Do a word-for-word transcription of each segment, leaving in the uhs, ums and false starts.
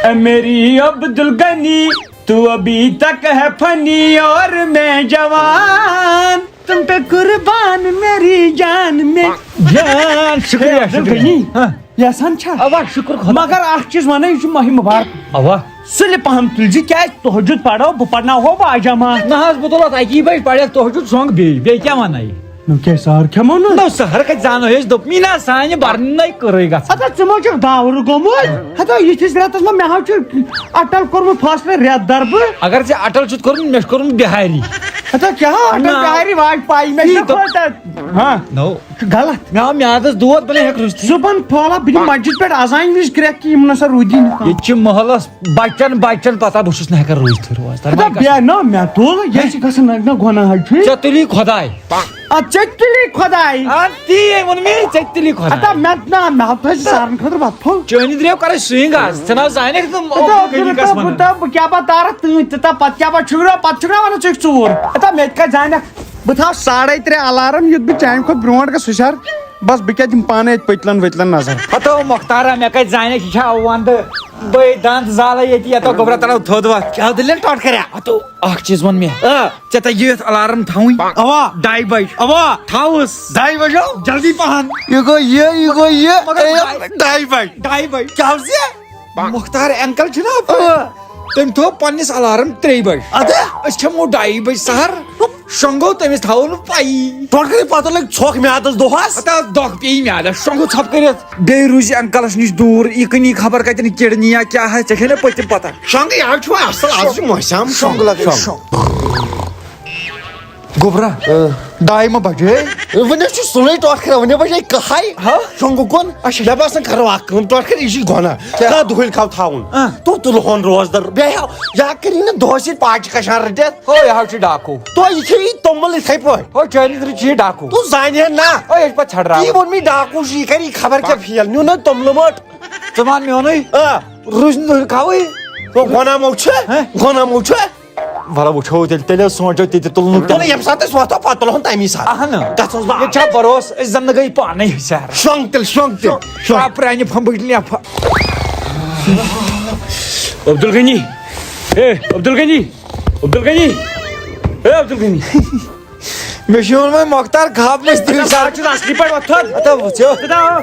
A میری عبدالغنی، تو ابھی تک ہے فنی اور میں جوان، تم پہ قربان میری جان میں۔ جان، شکریہ، ہے عبدالغنی، شکریہ۔ ہاں۔ یژھان چھا؟ اوا، شکر خدا۔ مگر اکھ چیز ونے، یہ چھُ ماہِ مبارک۔ اوا۔ سُلہِ پہم تُلۍ زِ، کیازِ تہجد پرو، بہٕ پرناوہو واجہ ما۔ نہ حظ، بہٕ تُلتھ اکی بجہِ، پرکھ تہجد، شۄنٛگ بیٚیہِ، بیٚیہِ کیٛاہ ونے؟ نو کیٛاہ سہر کھٮ۪مو نہٕ؟ نو سہر کتہِ زانو أسۍ، دوٚپمی نا سانہِ برنٕے کٔرٕے گژھان۔ ہتا ژٕ ما چھکھ داورٕ گوٚمُت؟ ہتا یِتھِس رٮ۪تس منٛز مےٚ ہا چھُ اٹل کوٚرمُت فاصلہٕ رٮ۪تھ دربہٕ۔ اگر ژےٚ اٹل چھُتھ کوٚرمُت، مےٚ چھُ کوٚرمُت بِہاری۔ ہتا کیٛاہ اٹل نہ۔ بِہاری واج پاے، مےٚ یی چھُ تو- کھوژان۔ ہاں۔ نو۔ چھُ غلط۔ مےٚ آو میادس دود، بہٕ نہٕ ہٮ۪کہٕ روٗزتھٕے۔ صُبحن پھٲلہ بہٕ دِمہٕ مسجد پٮ۪ٹھ اذان، یِم ٲسۍ کرٛٮ۪کھ کہِ یِم نہ سا روٗدی نہٕ کانٛہہ۔ ییٚتہِ چھِ محلس بچن، بچن پتہ، بہٕ چھُس نہٕ ہٮ۪کان روٗزتھٕے روزدار۔ ہتا وۄنۍ کیٛاہ بیٚہہ نہ، مےٚ تُل، یہِ چھِ گژھان نہ، نہ گۄناہ حظ چھُ۔ ژےٚ تُلی خۄداے۔ اَدٕ ژےٚ تُلی خۄداے۔ اَدٕ تی ہے ووٚن مےٚ، ژےٚ تُلی خۄداے۔ ہتا مےٚ نہ، مےٚ ہاو تھٲے ژٕ سارن خٲطرٕ بتہٕ پھوٚل۔ چٲنی درٛاو کرے سُوِنٛگ آز، ژےٚ نہ زانکھ تِم ہتا اوکُن کٔنی کس بہٕ ونان۔ تہٕ بہٕ کیٛاہ پتہٕ تارکھ تۭتۍ تہٕ تہٕ پتہٕ کیٛاہ پتہٕ چھُکھ نہ، پتہٕ چھُکھ نہ ونان ژٕ چھُکھ ژوٗر۔ ہتا مےٚ تہِ کتہِ زانکھ۔ بہٕ تھاوٕ ساڑے ترٛےٚ الارم، یُتھ بہٕ چانہِ کھۄتہٕ برونٛٹھ گژھٕ ہُشار۔ بس، بہٕ کیٛاہ دِمہٕ پانے اَتہِ پٔتلن ؤتلن نظر۔ ہتو مۄختارا، مےٚ کتہِ زانکھ یہِ چھا ونٛدٕ؟ بٔے دند زالے ییٚتی، یتو گوٚبرا ترو تھوٚد وتھ۔ کیٛاہ دٔلیٖل ٹۄٹھ کریا؟ ہتو، اکھ چیٖز ووٚن مےٚ۔ آ۔ ژےٚ تگی یتھ الارم تھاوٕنۍ؟ اوا۔ ڈاے بج۔ اوا۔ تھاوُس۔ ڈاے بجو؟ جلدی پہن۔ یہِ گوٚو یہِ، یہِ گوٚو یہِ۔ مگر اے، ڈاے، ڈاے بج۔ ڈاے بج۔ کیٛاہ حظ یہِ؟ مۄختار انکل چھُنہ اپٲرۍ؟ آ۔ تٔمۍ تھوٚو پننِس الارم ترٛیٚیہِ بجہِ۔ اَدٕ؟ أسۍ کھٮ۪مو ڈایہِ بجہِ سحر، شۄنٛگو تٔمِس تھاوو نہٕ پَیی۔ ٹۄٹھ کٔرِتھ پتہٕ لٔگۍ ژھۄکھ میادس دۄہس۔ ہتا دۄکھ پیٚیہِ میادس، شۄنٛگو ژھۄپہٕ کٔرِتھ۔ بیٚیہِ روٗزِ انکلس نِش دوٗر، یہِ کٕنی خبر کتٮ۪ن کِڑنی یا کیٛاہ آسہِ، ژےٚ چھے نہ پٔتِم پتہ۔ شۄنٛگٕے، آز چھُ وۄنۍ اصل، آز چھُ موسم۔ شۄنٛگ لگے شۄنٛگ۔ گوٚبرا، ڈاے ما بجے؟ وۄنۍ حظ چھُ سُلے ٹۄٹھ کران، وۄنۍ بجے کہے۔ ہا؟ شۄنٛگُکُن۔ اچھا۔ مےٚ باسان کرو اکھ کٲم، ٹۄٹھ کر، یہِ چھُے گۄناہ۔ کیٛاہ؟ کانٛہہ دُہٕلۍ کھاو تھاوُن۔ آ۔ تو تُلہٕ ہون روزدر۔ بیٚیہِ ہا، یا کٔرِو نہٕ دۄہس ییٚتہِ پاچہِ کچھان رٔٹِتھ۔ ہو، یہِ حظ چھُ ڈاکوٗ۔ تو یہِ چھُ یہِ توٚمُل یِتھَے پٲٹھۍ۔ ہو، چٲنِس رٕژ چھِ یہِ ڈاکوٗ۔ تو زانہِ ہا نا۔ ہو، یہِ چھِ پتہٕ ژھٮ۪ڈراوان۔ یہِ ووٚن مےٚ ڈاکوٗ چھُ، یہِ کرِ یہِ خبر کیٛاہ فیل۔ نیوٗ نہ توٚملہٕ مٔٹ۔ ژٕ وَن میونُے۔ آ۔ رٕژ نہٕ کھاوٕے۔ تو گۄناہ مو چھُ؟ ہہ؟ گۄناہ مو چھُ؟ وَلہٕ وٕچھو تیٚلہِ، تیٚلہِ حظ سونٛچو تہِ تہِ تُلنُک تہِ۔ تُلہٕ ییٚمہِ ساتہٕ أسۍ وۄتھو، پَتہٕ تُلہون تَمی ساتہٕ۔ اَہَن۔ گژھوس بہٕ ییٚتہِ چھا بھروسہٕ؟ أسۍ زَن نہٕ گٔے پانَے ہُشار۔ شۄنٛگ تیٚلہِ، شۄنٛگ تیٚلہِ، شۄنٛگ۔ پرٛانہِ پھمبٕچ لیفا۔ عبدالغنی، اے عبدالغنی، عبدالغنی، اے عبدالغنی۔ مےٚ چھُ یِوان وۄنۍ مۄختار خاب منٛز تہِ ہُشار۔ بہٕ چھُس اَصلی پٲٹھۍ وۄتھان۔ ہتا وٕچھو۔ ہتا۔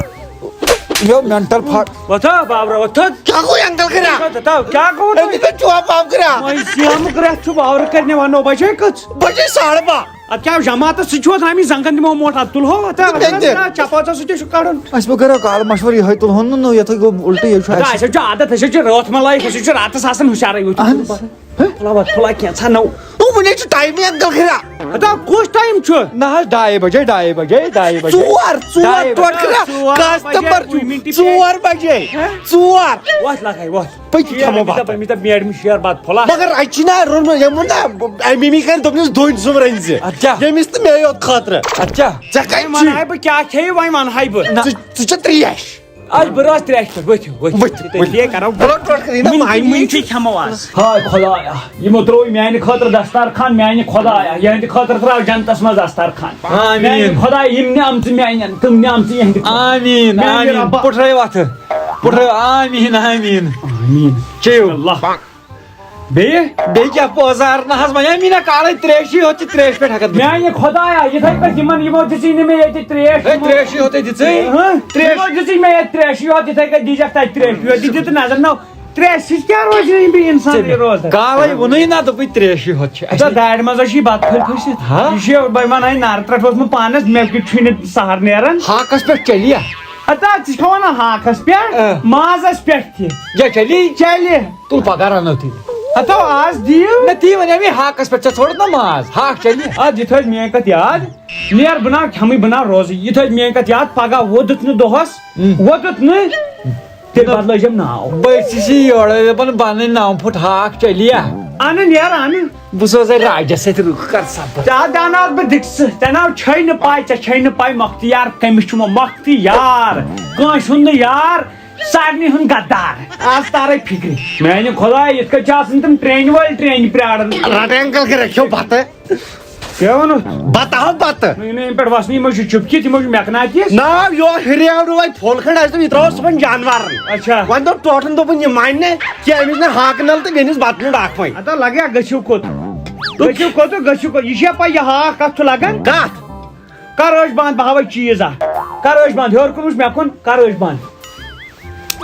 یو مینٹل پھٹ۔ وۄتھو بابرا، وۄتھو۔ کیٛاہ گوٚو انکل کریٛا؟ وۄتھو، کیٛاہ گوٚو تۄہہِ؟ أمِس چھُ چوب آب کریٛا؟ وۄنۍ سیمہٕ گرٛٮ۪کھ چھُ باورٕ کَرنہِ وَنو بَجے کٔژ؟ بَجے ساڑٕ باہ۔ اَدٕ کیٛاہ جماعتَس سۭتۍ چھُو درٛامٕتۍ زنٛگَن دِمو موٹھ، اَدٕ تُلہو وۄتھو، تہٕ تہِ تہِ۔ چپاژَس سۭتۍ چھُ کَڑُن۔ اَسہِ ما کَرو کالہٕ مَشوَرٕ یِہوٚے تُلہون نہٕ نوٚو، یَتھ ہَے گوٚو اُلٹہٕ، یہِ چھُ اَدٕ اَسہِ۔ اَسہِ حظ چھُ عادت، أسۍ حظ چھِ رٲتھ مَلایہِ، أسۍ حظ چھِ راتَس آسان ہُشارَے وٕچھِو۔ اہن حظ۔ پھُلا وَتھ، پھُلا کینٛژھا نوٚو۔ تو وٕنے چھُ ٹایمٕے انکل کھریا۔ ہتا کُس ٹایم چھُ؟ نہ حظ، ڈاے بجے، ڈاے بجے، ڈاے بجے۔ ژور، ژور، ڈاے بجے۔ ٹوٹھ کھریا۔ ژور بجے، کسٹمر چھُ۔ وُہ مِنٹہِ ژور بجے۔ ہہ؟ ژور۔ وۄتھ لگے، وۄتھ۔ پٔکِو کھٮ۪مو بتہٕ۔ مےٚ تہِ میڈمہِ شیر بتہٕ پھوٚلہ۔ مگر اَتہِ چھِنہ روٚنمُت، یِمو نہ اَمی کَرِ دوٚپنَس دۄنۍ زٕ رٔنۍ زِ۔ اَدٕ کیٛاہ؟ ییٚمِس تہٕ مے یوت خٲطرٕ۔ اَدٕ کیٛاہ؟ ژےٚ کَتہِ وۄنۍ چھُے؟ وَنہٕ ہاے بہٕ، کیٛاہ کھیٚیہِ وۄنۍ وَنہٕ ہاے بہٕ۔ نہ۔ ژٕ، ژٕ چھَکھ ترٛیش۔ آز بہٕ روز ترٛیش پٮ۪ٹھ، ؤتھِو، ؤتھِو۔ ؤتھِو۔ تیٚلہِ یے کرو۔ بہٕ روز ٹوٹھ کٔرِتھ نہ مُنجہِ، معنی۔ مُنجہِ کھٮ۪مو آز۔ ہاے خدایا، یِمو ترٛوو میانہِ خٲطرٕ دستار خان، میانہِ خدایا، یِہنٛدِ خٲطرٕ ترٛاو جنتس منٛز دستار خان۔ آمین۔ میانہِ خدایا، یِم نعمژٕ میانٮ۪ن، تِم نعمژٕ یِہنٛدِ خٲطرٕ۔ آمین، میانہِ آمین۔ رۄبا۔ پُٹھرٲیِو اَتھٕ، پُٹھرٲیِو، آمین، آمین۔ آمین۔ چیٚیِو۔ بسم اللہ۔ بیٚیہِ؟ بیٚیہِ کیٛاہ پٲزار؟ نہ حظ، وۄنۍ آے مےٚ نہ کالے ترٛیشی یوت، یہِ ترٛیش پٮ۪ٹھ ہٮ۪کتھ بہٕ؟ میانہِ خۄدایا، یِتھَے پٲٹھۍ یِمن، یِمو دِژٕے نہٕ مےٚ ییٚتہِ ترٛیش۔ ہے، ترٛیشی یوت ہے دِژٕے۔ ہہ؟ ترٛیش۔ یِمو دِژٕے مےٚ ییٚتہِ ترٛیشی یوت، یِتھَے کٲٹھۍ دیٖزٮ۪کھ تَتہِ ترٛیشی یوت، یہِ دِتہٕ نظر نو۔ ترٛیشہِ سۭتۍ کیٛاہ روزِ یہِ بیٚیہِ اِنسان ژےٚ یہِ روزدار؟ کالے ووٚنُے نہ، دوٚپُے ترٛیشی یوت چھِ اَسہِ۔ ژےٚ دارِ منٛز حظ چھِ یہِ بَتہٕ پھٔلۍ کھٔسِتھ۔ ہہ؟ یہِ چھِ، بہٕ وَنہٕ ہَے نارٕ ترٛٹھ اوس مےٚ پانَس، مےٚ کیُتھ چھُے نہٕ سہر نیران۔ ہاکَس پٮ۪ٹھ چلی یا؟ ہتا، ژٕ چھِ وَنان ہاکَس پٮ۪ٹھ؟ اۭں۔ مازَس پٮ۪ٹھ تہِ۔ یا چلی؟ چلہِ۔ تُل پگاہ رنو تیٚلہِ۔ ہتو آز دِیِو۔ نہ تی ونے مےٚ ہاکس پٮ۪ٹھ، ژےٚ ژھوڑُتھ نہ ماز، ہاکھ چلہِ؟ آ، یہِ تھٲوِزِ میٲنۍ کتھ یاد، نیر بہٕ نہ کھٮ۪مٕے بہٕ نہ روزٕے، یہِ تھٲوِزِ میٲنۍ کتھ یاد، پگاہ ووٚدُتھ نہٕ دۄہس، ہُم۔ ووٚدُتھ نہٕ، تیٚلہِ بدلٲیزٮ۪م ناو۔ بہٕ چھُس یی یورے دپان بنٕنۍ نو پھُٹ ہاکھ چلیا۔ انہٕ نیر انہٕ۔ بہٕ سوزے راجس سۭتۍ رُک کر سبر۔ ژےٚ ہا دیٛاوناوتھ بہٕ دِکسہٕ، ژےٚ ناو چھے نہٕ پاے، ژےٚ چھے نہٕ پاے مۄختیار کٔمِس چھُ مۄختیار، کٲنٛسہِ ہُنٛد نہٕ یار۔ سارنٕے ہُنٛد غدار۔ آز تارے فِکرِ۔ میانہِ خۄدایہِ، یِتھ کٔنۍ چھِ آسان تِم ٹرینہِ وٲلۍ ٹرینہِ پرٛاران۔ رٹہٕ انکل کٔرِتھ کھیوٚو بتہٕ۔ کیٛاہ وَنو؟ بَتہٕ ہا بَتہٕ۔ نہ، یہِ نہٕ ییٚمہِ پٮ۪ٹھ وَسنٕے، یِمو چھُ چُپکی، تِمو چھُ مٮ۪کناتی۔ نہ، یورٕ ہُریو نہٕ وۄنۍ پھوٚل کھنٛڈ آسہِ، یہِ ترٛاوو صُبحن جانوَرَن۔ اچھا۔ وۄنۍ دوٚپ ٹوٹھن، دوٚپُن، یہِ مانہِ نہٕ کینٛہہ، أمِس نہٕ ہاکہٕ نَل تہٕ بیٚیہِ أنِس بَتہٕ نیُن اَکھ وۄنۍ۔ ہتا لَگیا، گٔژھِو کوٚت؟ گٔژھِو کوٚت، گٔژھِو کوٚت؟ یہِ چھا پَے یہِ ہاکھ کَتھ چھُ لَگان؟ کَتھ؟ کَر ٲسۍ بنٛد؟ بہٕ ہاوَے چیٖز اَکھ۔ کَر ٲسۍ بنٛد؟ ہیوٚر کُن وٕچھ مےٚ کُن، کَر ٲسۍ بنٛد؟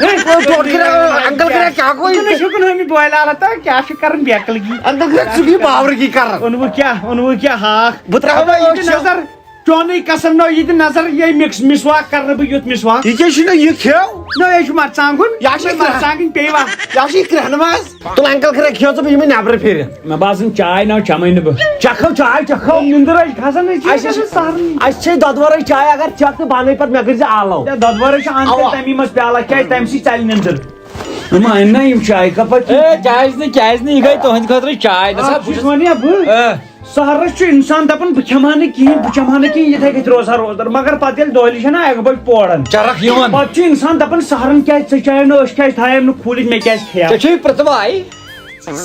ہے، ٹوٹھ کٔرِتھ، انکل کٔرِتھ کیٛاہ گوٚو؟ ژٕ چھُکھ نہٕ ہُمہِ بویہِ لالہٕ تہٕ کیٛاہ چھُ کَران بیکلگی؟ انکل کٔرِتھ، ژٕ گٔے باورٕکی کَران۔ اوٚنوٕ کیٛاہ؟ اوٚنوٕ کیٛاہ ہاکھ؟ بہٕ ترٛاوٕ ہتا، یہِ تہِ وۄنۍ نظر، چونُے قسم نو، یہِ تہِ نظر، یہِ مِکس مسواک کَرٕ نہٕ بہٕ یُتھ مسواک۔ یہِ کیٛاہ چھُ نہ یہِ کھیٚو؟ نہ، یہِ چھُ مرژانٛگُن۔ یہِ چھُ یہِ مرژانٛگٕنۍ پیٚیہِ وا؟ یہِ چھُ یہِ کرٛٮ۪ہنہٕ ماز۔ تُل انکل کٔرِتھ، کھیٚو ژٕ، بہٕ یِمَے نٮ۪برٕ پھِرِ۔ مےٚ باسان چاے نہ چمے نہٕ بہٕ۔ چکھو چاے، چکھو۔ نِندٕر حظ کھسان، أسۍ چھِ اَسہِ، گژھان سہرنٕے۔ اَسہِ چھے دۄدٕ ورٲے چاے، اگر چکھ تہٕ بنٲے پتہٕ مےٚ کٔرزِ آلو۔ ہے، دۄدٕ ورٲے چھِ اَنٛد اوا۔ کٔرِتھ تَمی منٛز پیالہ، کیٛازِ تَمہِ سۭتۍ ژَلہِ نِندٕر۔ یِم اَنہِ نا یِم چاے کپ پتہٕ؟ اے، کیٛازِ نہٕ، کیٛازِ نہٕ؟ یہِ گٔے تُہنٛدِ خٲطرٕ چاے۔ دَپھ اکھ سا، بہٕ چیٖز چھُس وَنہٕ یا بہٕ؟ اے۔ سہرس چھُ انسان دپان، بہٕ کھٮ۪مہٕ ہا نہٕ کِہینۍ، بہٕ چٮ۪مہٕ ہا نہٕ کِہینۍ، یِتھے کٔنۍ روزٕ ہا روزدار۔ مگر پتہٕ ییٚلہِ دۄہلہِ چھےٚ نا اکہِ بجہِ پوران، چرکھ یِوان۔ پتہٕ چھُ انسان دپان، سہرن کیٛازِ ژےٚ چایو نہٕ، أچھ کیٛازِ تھایَم نہٕ کھوٗلِتھ، مےٚ کیٛازِ کھیٚیو؟ ژےٚ چھُے پرٛتھ وارِ۔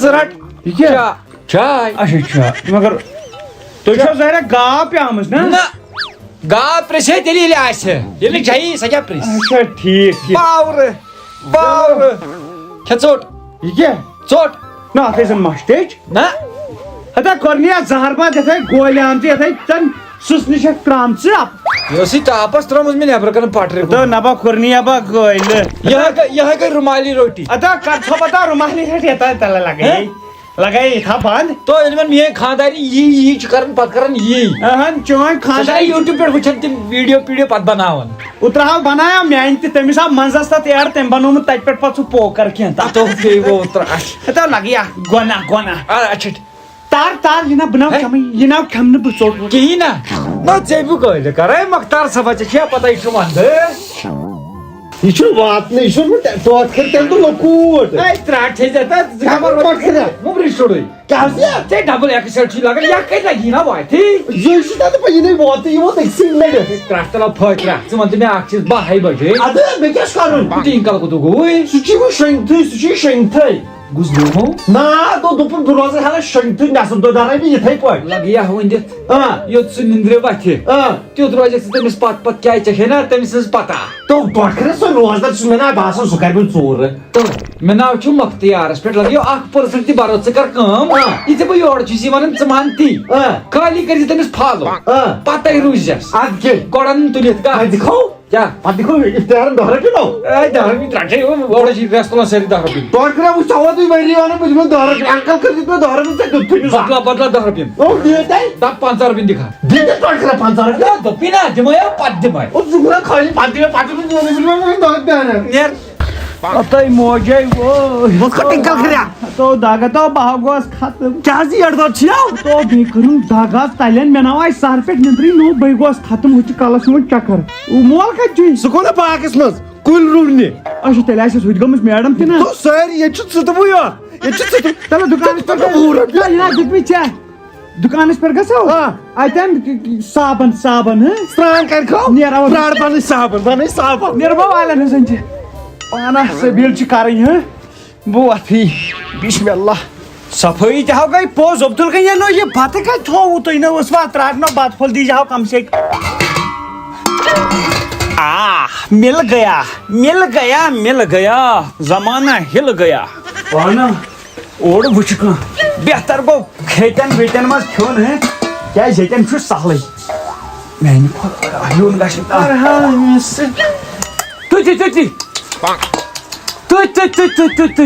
ژٕ رٹ۔ یہِ کیٛاہ؟ چا-، چاے۔ اچھا، اچھا۔ مگر تُہۍ چھِو ظٲہرا گاو پیمٕژ نا؟ نہ۔ گاو پرٛژھے تیٚلہِ ییٚلہِ آسہِ۔ ییٚلہِ نہٕ چایی، سۄ کیٛاہ پرٛژھِ؟ اچھا، ٹھیٖک، ٹھیٖک۔ باورٕ، باورٕ۔ کھےٚ ژوٚٹ۔ یہِ کیٛاہ؟ ژوٚٹ۔ نہ، اَتھ ٲسۍ زَن مَسٹیج۔ نہ۔ ہتا کورنیا زہر باد یِتھَے گولہِ آمژٕ، یِتھَے زَن سٕژنہِ چھَکھ ترٛامژٕ۔ یہِ ٲسٕے تاپس ترٲومٕژ مےٚ نٮ۪برٕ کَنہِ پٹرِ کُن۔ ہتا نبا کورنیا با گٲلۍ۔ یِہوٚے گٔے، یِہوٚے گٔے رُمالی روٹی۔ ہتا کر ژھۄپہٕ ہتا رُمالی ہٮ۪تھ یَتھ تَلہٕ لَگے۔ ہہ؟ لگے یہِ تھا بند۔ تو ییٚلہِ وۄنۍ میٲنۍ خانٛدارِنۍ یی، یی چھِ کران، پتہٕ کران یی۔ اہن، چٲنۍ سۄ چھےٚ خانٛدارِنۍ YouTube پٮ۪ٹھ وٕچھان تِم video پیٖڈیو پتہٕ بناوان۔ اوترٕ ہا بنایا میانہِ تہِ، تٔمِس آو منٛزس تتھ add، تٔمۍ بنوومُت تتہِ پٮ۪ٹھ پتہٕ سُہ پوکر کینٛہہ تتھ۔ تو بیٚیہِ گوٚو اوترٕ اَسہِ۔ ہتا لگیا گۄناہ، گۄناہ۔ آ، اچھا۔ تر، تر، یہِ نا بہٕ ناو ہے؟ کھٮ۪مٕے، یہِ ناو کھٮ۪مہٕ نہٕ بہٕ ژوٚٹ ووٚٹ۔ کِہیٖنۍ نا؟ نہ، ژےٚ بہٕ کٲلۍ کرے مۄختار صٲبہ، ژےٚ چھےٚ پتہ یہِ چھُ ونٛدٕ۔ یہِ چھُ واتنٕے، یہِ چھُنہٕ ٹوٹھ کٔرِتھ تیٚلہِ تہٕ لۄکوٗٹ۔ اے، ترٛٹھ چھے ژےٚ تَتھ، ژٕ کیٛاہ خبر پٲٹھۍ کٔرِتھ؟ مُبرِش شُرُے۔ کیٛاہ زِ؟ ژےٚ double XL چھُے لگان، یَتھ کَتہِ لَگہِ ہی نا واتہِ؟ یہِ چھُ تَتھ پَیی نَے واتہِ، یہِ ووت أکسٕے مِنٹَس۔ ترٛٹھ تَلہٕ پھٔتۍ ترٛٹھ۔ ژٕ وَن تہٕ مےٚ اَکھ چیٖز، باہ ہَے بَجے۔ اَدٕ مےٚ کیٛاہ چھُ کَرُن؟ تہٕ یِنہٕ کالہٕ کوٚت گوٚوُے؟ سُہ چھُے وۄنۍ شۄنٛگتھٕے، سُہ چھُے شۄنٛگتھٕے۔ گُس گوٚمو؟ نا، دوٚپ، دوٚپُن بہٕ روزَے ہَنا شۄنٛگتھٕے، مےٚ سا دوٚد ہَنا مےٚ یِتھَے پٲٹھۍ۔ لَگہٕ یَہوٕ ؤنِتھ۔ آ۔ یوٚت سُہ نِندرِ وَتھِ۔ آ۔ تیُتھ روزٮ۪کھ ژٕ تٔمِس پتھ پتھ، کیٛازِ ژےٚ چھے نا تٔمۍ سٕنٛز پتہ؟ تو گۄڈٕ کٔرِتھ سُہ روزدار، سُہ چھُ مےٚ نا باسان، سُہ کرِ وۄنۍ ژوٗرٕ۔ تو مےٚ ناو چھُ مۄختیارس پٮ۪ٹھ، لگیو اکھ percent تہِ بھروسہٕ، ژٕ کر کٲم، آ۔ یہِ ژےٚ بہٕ یورٕ چھُس یہِ ونان، ژٕ مان تی۔ آ۔ خٲلی کٔرۍ زِ تٔمِس follow۔ آ۔ پتَے روٗززٮ۪س۔ اَدٕ کیٛاہ؟ گۄڈٕ اَنُن تُلِتھ کانٛہہ۔ وۄنۍ دِکھو۔ کیٛاہ؟ پتہٕ دِکھو اِفتِحارن دَہ رۄپیہِ نو۔ اے، دَہ رۄپیہِ ترٛٹھ ہے، یِم اورٕ چھِ رٮ۪سٹ تُلان سٲری دَہ رۄپیہِ۔ تۄہہِ کٔرِو وٕچھ، ژےٚ ووتُے ؤری وَنان، بہٕ دِمو دَہ رۄپیہِ۔ انکل کٔرۍ دِتۍ مےٚ دَہ رۄپیہِ، ژےٚ دیُتتھٕے نہٕ زانٛہہ۔ بدلا، بدلا دَہ رۄپیہِ۔ او، دِیِو تۄہہِ۔ دَپ پنٛژاہ رۄپیہِ دِکھا۔ دِتھ پٮ۪ٹھ کٔرِتھ پنٛژاہ رۄپیہِ۔ ہے، دوٚپُے نا، دِمے ہا، پَتہٕ دِمے۔ او، ژٕ گوٚو خٲلی پَتہٕ دِمے، پَتہٕ دِمے، دِمے، دِمے، دِمے، دِمے۔ نیر۔ ہتَے موجے وٲے۔ ہُتھ کٔنۍ ٹِنکل کھریا۔ ہتو دگ ہتو بہٕ ہا گوس ختم۔ کیٛاہ زِ یڑ دۄد چھِو؟ ہتو بیٚیہِ کٔرٕن دگ آز تَلٮ۪ن، مےٚ نہ آے سر پٮ۪ٹھ نِندرٕے، نو بٔے گوس ختم، ہُہ چھُ کلس یِوان چکر۔ مول کتہِ چھُے؟ سُہ گوٚو نا باغس منٛز کُلۍ رُونہِ۔ اچھا، تیٚلہِ آسٮ۪س ہُتہِ گٔمٕژ میڈم تہِ نا۔ تو سٲری، ییٚتہِ چھُ ژٕ تہٕ بٕے یوت۔ ییٚتہِ چھُ ژٕ تہٕ۔ چلو، دُکانس پٮ۪ٹھ تَتھ گژھو۔ وُہ رۄپیہِ۔ نہ، یہِ نہ دیُتمُے ژےٚ۔ دُکانس پٮ۪ٹھ گژھو؟ آ۔ اتٮ۪ن صابن، صابن، ہہ؟ سرٛان کرِ کھو؟ نیرو۔ برٛاڈ بنٕے صابن، بنٕے صابن۔ نیرو بہٕ والٮ۪ن ہٕنٛز أنٛدۍ۔ پانہ سبیٖل چھِ کرٕنۍ، ہہ؟ بہٕ وۄتھٕ یی۔ بسم اللہ۔ صفٲیی تہِ ہاو گٔے پوٚز، عبدالغنی نو یہِ بتہٕ کتہِ تھووُ تُہۍ؟ نہ اوس وا ترٛاٹھ نہ بتہٕ پھوٚل دیٖزِ ہاو کم سے کم۔ آہ، مل گیا، مل گیا، مل گیا، زمانہ ہل گیا۔ پانہ۔ اورٕ وٕچھِ کانٛہہ۔ بہتر گوٚو کھیٚتٮ۪ن ویٚتٮ۪ن منٛز کھیوٚن، ہے؟ کیٛازِ ییٚتٮ۪ن چھُ سہلٕے۔ میٛانہِ خۄدایا، یُن گژھِ نہٕ کانٛہہ۔ تُہۍ تہِ، تُہۍ تہِ۔ تُہۍ تہِ، تُہۍ تہِ، تُہۍ تہِ۔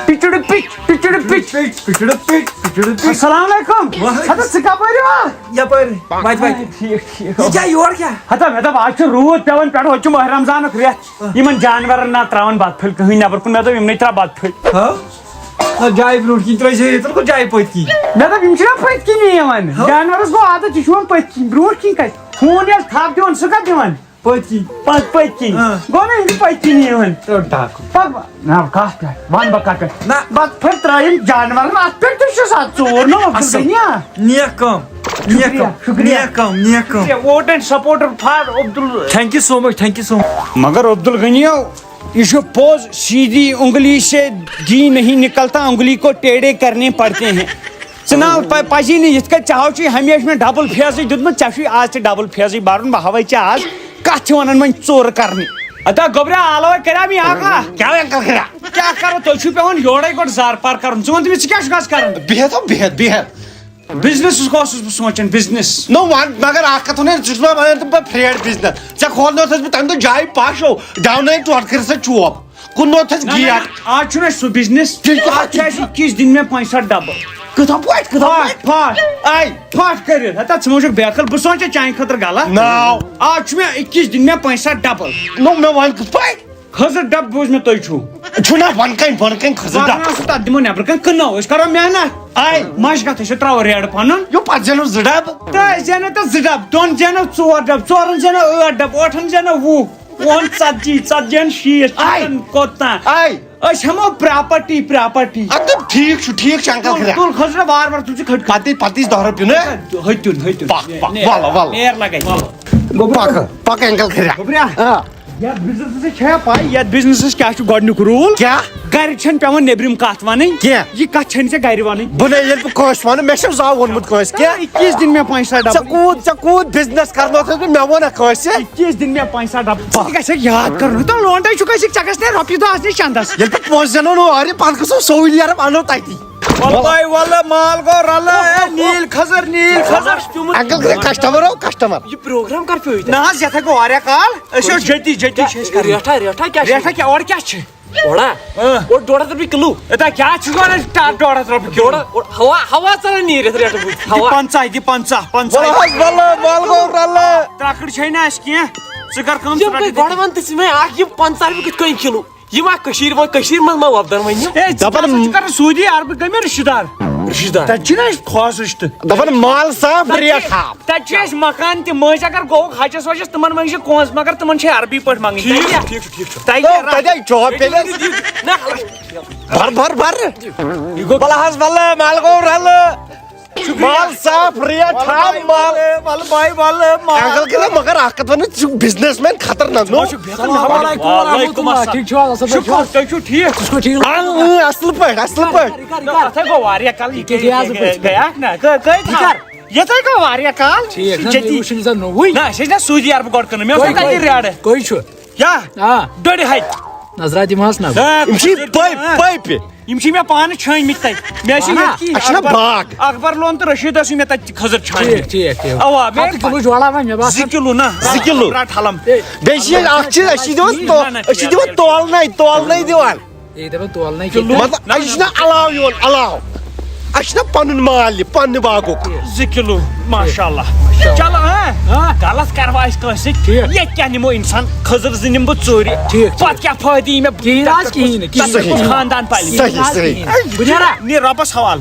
پِچُڑٕ پِچ، پِچُڑٕ پِچ۔ پِچُڑٕ پِچ، پِچُڑٕ پِچ۔ السلام علیکم۔ وعلیکم۔ ہتا ژٕ کپٲرۍ یِوان؟ یپٲرۍ، وتہِ وتہِ۔ ٹھیٖک، ٹھیٖک۔ یہِ کیٛاہ، یور کیٛاہ؟ ہتا مےٚ دوٚپ، آز چھُ روٗد پٮ۪وان پٮ۪ٹھٕ، ہُتہِ چھُ ماہِ رمضانُک رٮ۪تھ۔ یِمن جانورن نا ترٛاوان بتہٕ پھٔلۍ کٕہٕنۍ نٮ۪بر کُن۔ مےٚ دوٚپ، یِمنٕے ترٛاو بتہٕ پھٔلۍ۔ ہاو؟ نہ، جایہِ برونٛٹھ کِنۍ ترٛٲے زِ، ییٚتٮ۪ن گوٚو جایہِ پٔتۍ کِنۍ۔ مےٚ دوٚپ، یِم چھِنہ پٔتۍ کِنی یِوان؟ ہاو؟ جانورس گوٚو عادت، یہِ چھُ یِوان پٔتۍ کِنۍ۔ برونٛٹھ کِنۍ کتہِ؟ ہوٗن ییٚلہِ تھپھ دِوان، سُہ کتہِ دِوان؟ پٔتۍ کِنۍ۔ پتہٕ پٔتۍ کِنۍ۔ اۭں۔ گوٚو نہ، یِم چھِ پٔتۍ کِنی یِوان۔ ترٛٲو ڈاکہٕ۔ پتہٕ نہ، کتھ پٮ۪ٹھ؟ ون بہٕ کتھ پٮ۪ٹھ؟ نہ۔ بتہٕ پھٔلۍ ترٛٲیِم جانورن، اتھ پٮ۪ٹھ تہِ چھُس اتھ ژوٗر نہ، اصٕل۔ عبدالغنی۔ نیک کٲم، نیک شُکریہ، کٲم، شُکریہ۔ نیک کٲم، نیک کٲم۔ شُکریہ۔ Vote and support for Abdul. Thank you so much, thank you so much۔ مگر عبدالغنیو، یہ چھُ پوٚز، سیدھی انگلی سے گھی نہیں نکلتا، انگلی کو ٹیڑھے کرنے پڑتے ہیں۔ ژٕ نا پ- پزی نہٕ یِتھ کٔنۍ، ژےٚ ہاو چھُے ہمیشہِ مےٚ ڈبل فیزٕے دیُتمُت، ژےٚ چھُے آز تہِ ڈبل فیزٕے برُن، بہٕ ہاوے ژےٚ آز کتھ چھِ ونان وۄنۍ ژوٗرٕ کرنہِ۔ ادا گوٚبرا، آلوے کریام یہِ اکھا۔ کیٛاہ انکل کھڑا؟ کیٛاہ کرو، تۄہہِ چھُو پٮ۪وان یورے گۄڈٕ زارٕ پار کرُن۔ ژٕ وَن تہٕ مےٚ، ژٕ کیٛاہ چھُکھ آز کران؟ بِہِتھ ہو، بِہِتھ، بِہِتھ۔ بزنسس اوسُس بہٕ سونٛچان، بزنس۔ نو وَن، مگر اکھ کتھ وَنَے، ژٕ چھُکھ مےٚ وَنان تہٕ بہٕ پھرٛیڈ بزنس۔ ژےٚ کھولنٲوتھَس بہٕ تَمہِ دۄہ جایہِ پش ہو، ڈاونے ٹوٹھ کٔرِتھ سۄ چوب۔ کُننوتھس نہ، نہ، گیٹ۔ نہ، آز چھُنہٕ اَسہِ سُہ بزنس۔ تیٚلہِ کیٛاہ اَتھ چھُ اَسہِ اِکیٖس دِنۍ مےٚ پنٛژاہ ڈبہٕ۔ کِتھا پٲٹھۍ؟ کِتھا پھاش، پٲٹھۍ؟ پھاش۔ آے۔ پھاش کٔرِتھ۔ ہتا ژٕ ما چھُکھ بیقل؟ بہٕ سونٛچے چانہِ خٲطرٕ غلط۔ ناو۔ آز چھُ مےٚ اِکیٖس دِنۍ مےٚ پنٛژاہ ڈبہٕ۔ نو، مےٚ وَن کِتھ پٲٹھۍ؟ کھٔزٕر ڈبہٕ بوٗز مےٚ تُہۍ چھُو۔ چھُنہ بۄنہٕ کَنہِ، بۄنہٕ کَنہِ کھٔزٕر بہٕ ڈبہٕ۔ اَنہٕ سُہ تَتھ دِمو نٮ۪برٕ کَنہِ، کٕنو أسۍ، کَرو محنت۔ آے۔ مَشقَتھ، أسۍ چھِ ترٛاوو ریڈ پَنُن۔ یو پَتہٕ زینو زٕ ڈبہٕ۔ تہٕ أسۍ زینو تَتھ زٕ ڈبہٕ، دۄن زینو ژور ڈبہٕ، ژورَن زینو ٲٹھ ڈبہٕ، ٲٹھَن زینو وُہ۔ وُہن ژتجی، ژتجی ہن شیٖتھ، آے۔ شیٖتن کوٚت تام؟ آے۔ أسۍ ہٮ۪مو پراپرٹی، پراپرٹی۔ اَدٕ ٹھیٖک چھُ، ٹھیٖک چھُ، انکل تُل، خریا۔ تُل خٔزٕر وار وار، تُل ژٕ کھٔٹۍ کھٔٹۍ۔ پتہٕ، پتہٕ یِیہِ دَہ رۄپیہِ، نہ؟ ہیٚتُن، ہیٚتُن۔ پکھ، پکھ، نیر، وَلہٕ، وَلہٕ۔ نیر لگے۔ پکھ، پکھ، انکل خریا۔ گوٚبرا۔ آ۔ یتھ بزنسس چھا پاے، یتھ بزنسس کیٛاہ چھُ گۄڈنیُک روٗل؟ کیٛاہ؟ گرِ چھَنہٕ پٮ۪وان نیٚبرِم کتھ ونٕنۍ۔ کیٛاہ؟ یہِ کتھ چھَنہٕ ژےٚ گرِ ونٕنۍ۔ بہٕ نے ییٚلہِ بہٕ کٲنٛسہِ ونہٕ، مےٚ چھُ زاو ووٚنمُت کٲنٛسہِ۔ کیٛاہ؟ أکِس دِن مےٚ پانٛژھ ساس ژےٚ ڈبہٕ۔ کوٗت، ژےٚ کوٗت بزنس کرنوتھس بہٕ، مےٚ ووٚن نہ کٲنٛسہِ۔ أکِس دِن مےٚ پانٛژھ ساس ڈبہٕ۔ ژٕ تہِ گژھکھ یاد کرُن۔ تہٕ لونڈے چھُکھ أسۍ، ژےٚ گژھِ نے رۄپیہِ دہ آسنہِ چندس۔ ییٚلہِ بہٕ پونٛسہٕ زینو نہٕ اورٕ، پتہٕ گژھو سوٗلۍ نیرو، انو تتی۔ واللہ، واللہ، مال گوٚو رلہٕ، اے، نیٖل خٔزٕر، نیٖل خٔزٕر۔ انکل گٔے کسٹمر ہو، کسٹمر۔ یہِ پروگرام کر پیوٚو ییٚتہِ؟ نہ حظ، یتھ ہے گوٚو واریاہ کال۔ أسۍ ٲسۍ جٔتی، جٔتی چھِ أسۍ کران۔ ریٹھا، ریٹھا کیٛاہ چھِ؟ ریٹھا کیٛاہ، اورٕ کیٛاہ چھِ؟ ڈوڑا؟ اۭں۔ اور ڈوڑ ہتھ رۄپیہِ کِلوٗ۔ اے، تۄہہِ کیٛاہ چھُ ونان؟ ٹا-، ڈوڑ ہتھ رۄپیہِ کِلوٗ۔ ڈوڑ، اور ہوا، ہوا ژلان نیٖرِتھ ریٹہٕ بوٗزِتھ۔ ہوا۔ پنٛژاہ، یہِ پنٛژاہ، پنٛژاہ۔ وَلہٕ حظ، وَلہٕ، وَلہٕ گوٚو رَلہٕ۔ ترٛکٕر چھے نہٕ اَسہِ کینٛہہ۔ ژٕ کر کٲم، یِم ژٕ رَٹ گٔے یہِ۔ گۄڈٕ وَن تہٕ ژٕ مےٚ اَکھ، یِم پنٛژاہ رۄپیہِ کِتھ کٔنۍ کِلوٗ؟ یِم آ کٔشیٖرِ منٛز، کٔشیٖرِ منٛز ما وۄپدان وۄنۍ یِم؟ اے، ژٕ دَپان کیٛاہ سا چھُکھ کران سعودی عربہٕ گٔے مےٚ رِشتہٕ دار۔ رِشتہٕ دار۔ تَتہِ چھِنہٕ اَسہِ خاص رِشتہٕ۔ دَپان مال صاف، تَتہِ ریٹ چھِ، ہاف۔ تَتہِ چھِ اَسہِ مکان تہِ، مٔنٛزۍ اگر گوٚوُکھ حجس وجس، تِمن منٛزٕ چھِ کونٛز، مگر تِمن چھِ عربی پٲٹھۍ منٛگٕنۍ۔ ٹھیٖک تَتہِ چھِ، ٹھیٖک چھُ، ٹھیٖک چھُ۔ تَتہِ نو، چھِ تَتہِ آے چاپ تیٚلہِ۔ نہ، بَر، بَر، بَر۔ یہِ گوٚو بَلہٕ حظ، بَلہٕ، مال گوٚو رَلہٕ۔ مال صاف، ریٹ ہاف، مال۔ وَلہٕ بھاے، وَلہٕ، مال۔ انکل کِنہٕ مگر اَکھ کَتھ وَنہٕ، ژٕ چھُکھ بِزنِس مین خطرناک، نو؟ السلام علیکم ورحمۃ اللہ۔ وعلیکم السلام۔ ٹھیٖک چھِو حظ؟ اَصٕل پٲٹھۍ چھِو؟ شُکُر، تُہۍ چھِو ٹھیٖک؟ ژٕ چھُکھ ٹھیٖک؟ آ، اۭں، اَصٕل پٲٹھۍ، اَصٕل پٲٹھۍ۔ یہِ کیٛاہ، یہِ کیٛاہ، یہِ کیٛاہ، یہِ کیٛاہ؟ گٔیاکھ نہ؟ کٔ-، کٔہۍ تھاو؟ یِتھَے کٔنۍ واریاہ کال۔ ٹھیٖک، نہ، جٔتی۔ مےٚ وٕچھ نہٕ زَن نوٚوُے۔ نہ، أسۍ ٲسۍ نہ سعودی عربہٕ گۄڈٕ کٕنان۔ مےٚ اوس نہ تَتہِ ریڈٕ۔ کٔہۍ چھُ؟ یا۔ آ۔ ڈۄڈِ ہَتہِ۔ نظرا دِمہٕ حظ نظر۔ آ، یِم چھِ کھٔزٕر پٔپۍ، تہِ، آ۔ پٔپۍ۔ یِم چھِ مےٚ پانہٕ چھٲنۍ مٕتۍ تَتہِ۔ مےٚ ٲسۍ یِم اہا۔ ییٚتہِ اَسہِ چھُنہ اکبر، باغ۔ اکبر لون تہٕ رشیٖد ٲسۍ مےٚ تَتہِ کھٔزٕر چھٲنۍ مٕتۍ۔ ٹھیٖک، ٹھیٖک، ٹھیٖک۔ اَوا، مےٚ ہَتھ کِلوٗ چھُ وَلان وۄنۍ، مےٚ باسان۔ زٕ کِلوٗ نہ۔ زٕ کِلوٗ۔ رَٹ حلم۔ بیٚیہِ چھِ ییٚتہِ اَکھ چیٖز، أسۍ چھِ دِوان تو-، نہ، نہ، أسۍ چھِ دِوان تولنَے، تولنَے دِوان۔ یے دَپان تولنَے کِلوٗ۔ کِلوٗ۔ مطلب، نہ، اَسہِ چھُنہ نہ۔ علاوٕ یِوان، علاوٕ۔ اَسہِ چھُنہ پَنُن مال یہِ، پَننہِ باغُک۔ زٕ کِلوٗ، ماشاء اللہ۔ چلو، ہاں؟ ہاں۔ غلط کَروا أسۍ کٲنٛسہِ سۭتۍ؟ ٹھیٖک۔ ییٚتہِ کیٛاہ نِمو اِنسان؟ کھٔزٕر زٕ نِمہٕ بہٕ ژوٗرِ۔ ٹھیٖک، ٹھیٖک۔ پَتہٕ کیٛاہ فٲیدٕ یی مےٚ؟ کِہیٖنۍ نہ حظ، کِہیٖنۍ نہٕ، کِہیٖنۍ نہٕ۔ خاندان پَلہِ۔ صحیح، صحیح۔ بہٕ نیرا؟ نیر رۄبَس حوال،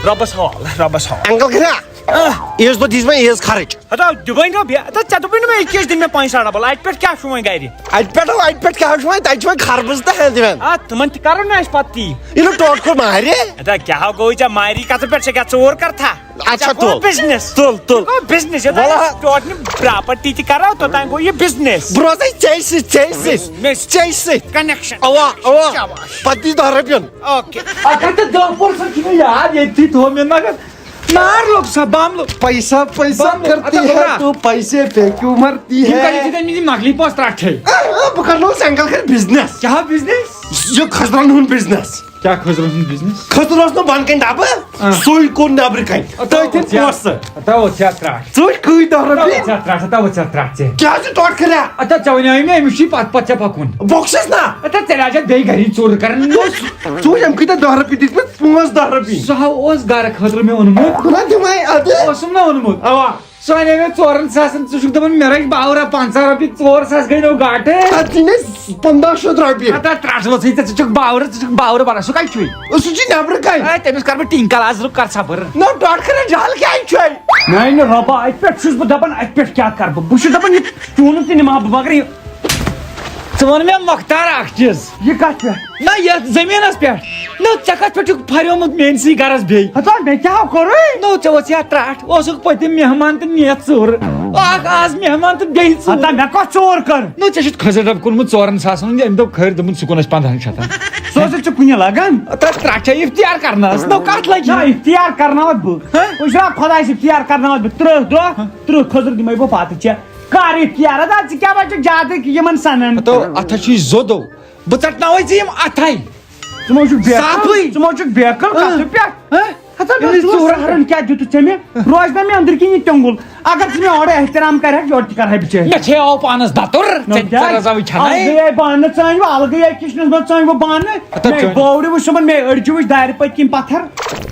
رۄبَس حوال، رۄبَس حوال۔ انکل کھریا، آ۔ عیٖذ دۄہ دیٖز مےٚ عیٖذ خرٕچ۔ ہتا، دِبٲنۍ گوٚو بے-، ہتا، ژےٚ دوٚپُے نہٕ مےٚ، یہِ کیٛازِ دِنۍ مےٚ پنٛژاہ ڈبل؟ اَتہِ پٮ۪ٹھ کیٛاہ چھُ وۄنۍ گَرِ؟ اَتہِ پٮ۪ٹھ، اَتہِ پٮ۪ٹھ کیٛاہ چھُ وۄنۍ؟ تَتہِ چھُ وۄنۍ خربٕز تہٕ ہٮ۪نٛد وٮ۪نٛد۔ آ، تِمَن تہِ کَرو نہٕ أسۍ پَتہٕ تی۔ یہِ نہٕ ٹوٹھ کوٚر مارِ۔ ہتا، کیٛاہ گوٚوُے ژےٚ مارِ کَتھٕ پٮ۪ٹھ؟ ژےٚ کیٛاہ ژوٗر کَرتھا؟ اَدٕ سا ژےٚ گوٚو تُل۔ بِزنِس۔ تُل، تُل۔ یہِ گوٚو بِزنِس۔ یوٚتام وَلہٕ۔ أسۍ ٹوٹھ نہٕ پراپرٹی تہِ کَرو، توٚتام گوٚو یہِ بِزنِس۔ بہٕ روزَے ژےٚ سۭتۍ، ژےٚ سۭتۍ۔ مےٚ ژےٚ سۭتۍ۔ کَنٮ۪کشَن۔ اَوا، اَوا۔ شاباش۔ پَتہٕ دی دَہ رۄپیَن۔ اوکے۔ اگر ژےٚ دَہ پٔرسَنٛٹ چھُنہٕ یاد، ییٚتھی تھوٚو مےٚ مگر۔ نار لوٚگ سا، بم لوٚگ۔ پیسہ، پیسہ بم لوٚگ۔ کرتی اَدٕ ہے گوٚبرا۔ تو، پیسے پہ کیوں مرتی یِم ہے؟ کَتہِ چھِ تٔمۍ یِم نقلی پونٛسہٕ ترٛٹھ ہے؟ آ، آ، بہٕ کرناوس انکل خیر بزنس۔ کیٛاہ بزنس؟ یہِ کھٔزرن ہُنٛد بزنس۔ کیٛاہ کھٔزرن ہُنٛد بزنس؟ کھٔزر اوس نہٕ بۄنہٕ کَنہِ ڈبہٕ، آ۔ سُے کوٚر نٮ۪برٕ کَنہِ۔ ہتا تٔتھۍ وٕچھ یا، پونٛسہٕ۔ ہتا وٕچھ یا ترٛٹھ۔ ژٕ وٕچھ کۭتۍ دَہ ہتا رۄپیہِ۔ وٕچھ یا ترٛٹھ، ہتا وٕچھ یا ترٛٹھ ژےٚ۔ کیٛاہ چھُ ٹۄٹھ کران؟ ہتا ژےٚ وَنیٛاوُے مےٚ أمِس چھُے پتہٕ پتہٕ ژےٚ پَکُن۔ بۄکسَس نا؟ ہتا ژےٚ لاجَتھ بیٚیہِ گَری ژوٗرٕ کَرٕنۍ۔ ژٕ وٕچھ أمۍ کۭتیٛاہ دَہ رۄپیہِ دِتۍ مےٚ؟ پانٛژھ دَہ رۄپیہِ۔ سُہ ہا اوس گَرٕ خٲطرٕ مےٚ اوٚنمُت۔ بہٕ نا دِمے اَدٕ۔ اوسُم نا اوٚنمُت۔ اَوا۔ سُہ اَنے مےٚ ژورَن ساسَن، ژٕ چھُکھ دَپان مےٚ رَچھ باورہ پنٛژاہ رۄپیہِ، ژور ساس گٔے نو گاٹہٕ۔ تَتھ چھِ مےٚ پنٛداہ شیٚتھ رۄپیہِ۔ ہَتا ترٛٹھ ؤژھٕے ژےٚ، ژٕ چھُکھ باورٕ، ژٕ چھُکھ باورٕ بَنان، سُہ کَتہِ چھُے؟ سُہ چھُے نٮ۪برٕ کَنہِ۔ ہے، تٔمِس کَرٕ بہٕ ٹِنٛکَل آز رُک، کَر صبر۔ نو ٹۄٹھ کَران جَل کیٛازِ چھُے؟ میٛانہِ رۄبا، اَتہِ پٮ۪ٹھ چھُس بہٕ دَپان، اَتہِ پٮ۪ٹھ کیٛاہ کَرٕ بہٕ؟ بہٕ چھُس دَپان، یہِ چوٗنہٕ تہِ نِمہٕ ہا بہٕ، مگر یہِ ژٕ وَن مےٚ مۄختار اکھ چیٖز۔ یہِ کتھ پٮ۪ٹھ؟ نہ، یتھ زٔمیٖنس پٮ۪ٹھ۔ نہ، ژےٚ کتھ پٮ۪ٹھ چھُکھ پھریومُت میٲنسٕے گرس بیٚیہِ؟ ہتا، مےٚ کیٛاہ کوٚرُے؟ نہ، ژےٚ ٲس یتھ ترٛٹھ، اوسُکھ پٔتِم مہمان تہٕ نِیَتھ ژوٗرٕ۔ اکھ آز مہمان تہٕ بیٚیہِ ژوٗرٕ۔ ہتا، مےٚ کۄس ژوٗر کٔر؟ نہ، ژےٚ چھُتھ کھٔزٕر ڈبہٕ کوٚرمُت ژورن ساسن ہُنٛد، أمۍ دوٚپ خٲر، دوٚپُن، سُہ کُن اَسہِ پنٛدہن شیٚتن۔ سُہ اوس ژےٚ کُنہِ لگان؟ ترٛ-، ترٛٹھ چھا افتیار کرنس؟ نو، کتھ لگہِ؟ نہ، افتیار کرناوتھ بہٕ۔ ہہ؟ وٕچھ سا، خۄداے سُہ افتیار کرناوتھ بہٕ۔ ترٕٛہ دۄہ، ترٕٛہ کھٔزٕر دِمے بہٕ پتہٕ ژےٚ۔ کر افتیار؟ ادا، ژٕ کیٛاہ وۄنۍ چھُکھ زیادٕ یِمن سنان؟ تو اتھ چھُے زوٚدو۔ بہٕ ژٹناوے ژےٚ یِم اتھے۔ ژٕ ما چھُکھ بیقل؟ صافٕے۔ ژٕ ما چھُکھ بیقل؟ اۭں۔ کتھٕ پٮ۪ٹھ؟ ہہ؟ ہتا، مےٚ ییٚمِس ژوٗرٕ ژوٗرٕ ہرن کیٛاہ دیُتُتھ ژےٚ مےٚ؟ روزِ نا مےٚ أنٛدٕرۍ کِنۍ یہِ تیوٚنٛگُل؟ اگر ژٕ مےٚ اورٕ احترام کرکھ، یورٕ تہِ کرہے بہٕ چٲنۍ۔ مےٚ چھے آو پانس دتُر، نہ ژےٚ کیٛازِ؟ ژےٚ رزاوٕے چھنَے۔ الگٕے آیہِ بانہٕ ژٲنۍ وۄنۍ، الگٕے آیہِ کِچنس منٛز ژٲنۍ وۄنۍ بانہٕ۔ ہتا مےٚ چٲنۍ۔ بوورِ وٕچھ صُبحن، مےٚ أڑجہِ وٕچھ دارِ پٔتۍ کِنۍ پتھر۔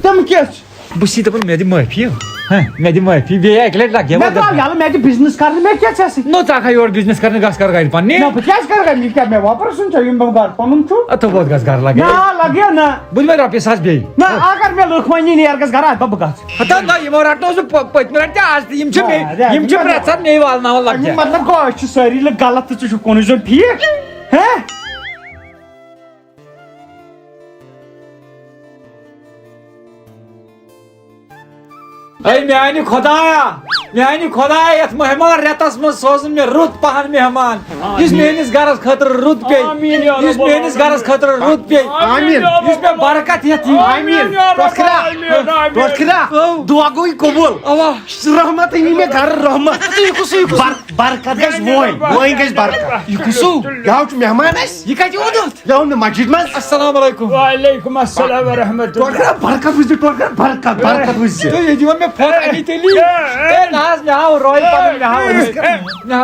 تِم کِژھ؟ بہٕ چھُسے دپان، مےٚ دِ معٲفی۔ ہہ، مےٚ دِ معٲفی، بیٚیہِ اکہِ لٹہِ لگہِ ہا مےٚ وۄنۍ ترٛاو دپان۔ یَلہٕ، مےٚ دِ business کرنہٕ، مےٚ کیٛاہ ژےٚ سۭتۍ؟ نو، ژٕ ہاکھا یورٕ business کرنہِ، گژھ کر گرِ پننہِ۔ نہ، بہٕ کیٛازِ کرٕ گرِ؟ یہِ کیٛاہ مےٚ وۄپر سُنٛد چھا، یِم بہٕ گرٕ پنُن چھُ؟ اَتھ ووت گژھ گرٕ لگہِ۔ نہ، لگہِ نا۔ بہٕ دِمے رۄپیہِ ساس بیٚیہِ۔ نہ، اگر مےٚ لُکھ وَنہِ، نیر گژھ گرٕ، اَتھ بہٕ گژھٕ۔ ہتا نہ، یِمو رٹنووس بہٕ پ-، پٔتمہِ لٹہِ تہِ، آز تہِ۔ یِم چھِ نہ، مے-، نہ، یِم چھِ نہ، پرٛٮ۪تھ ساتہٕ مے والناوان اَمیُک لگہِ۔ مطلب گوٚو، أسۍ چھِ سٲری لُکھ غلط تہٕ ژٕ چھُکھ کُنُے زوٚن ٹھیٖک؟ ہہ؟ اے میانہِ خۄدایا، میانہِ خۄدایا، یتھ مہمان رٮ۪تس منٛز سوزُن مےٚ رُت پہن مہمان، یُس میٲنِس گرس خٲطرٕ رُت پیٚیہِ، آمیٖن یا یُس رب میٲنِس العالمین۔ گرس خٲطرٕ رُت پیٚیہِ، آمیٖن۔ یُس مےٚ برکت ہیتھ یی۔ آمیٖن۔ آمیٖن یا رب ٹۄٹھ کھرا، العالمین، آمیٖن۔ ٹۄٹھ کھرا، او۔ دُعا گوٚوٕے قبوٗل۔ اوا۔ رحمت یی مےٚ گرٕ، رحمت۔ تُہۍ کُسٕے، کُسٕے۔ بر-، برکت گژھِ وٲنۍ، وٲنۍ گژھِ برکت۔ یہِ کُسُو؟ یہِ حظ چھُ مہمان اَسہِ۔ یہِ کتہِ اوٚنُتھ؟ یہِ اوٚن مےٚ مسجد منٛز۔ السلام علیکم۔ وعلیکم السلام ورحمۃ اللہ۔ ٹۄٹھ کھرا برکت وٕچھ زِ، ٹۄٹھ کھرا برکت، برکت وٕچھ زِ۔ تُہۍ ییٚتہِ یِوان مےٚ پھۄکھ اَمی تیٚلی۔ ہے، ہے۔ ہے، نہ حظ، مےٚ ہاو روے پنُن، مےٚ ہاو روے۔ نہ۔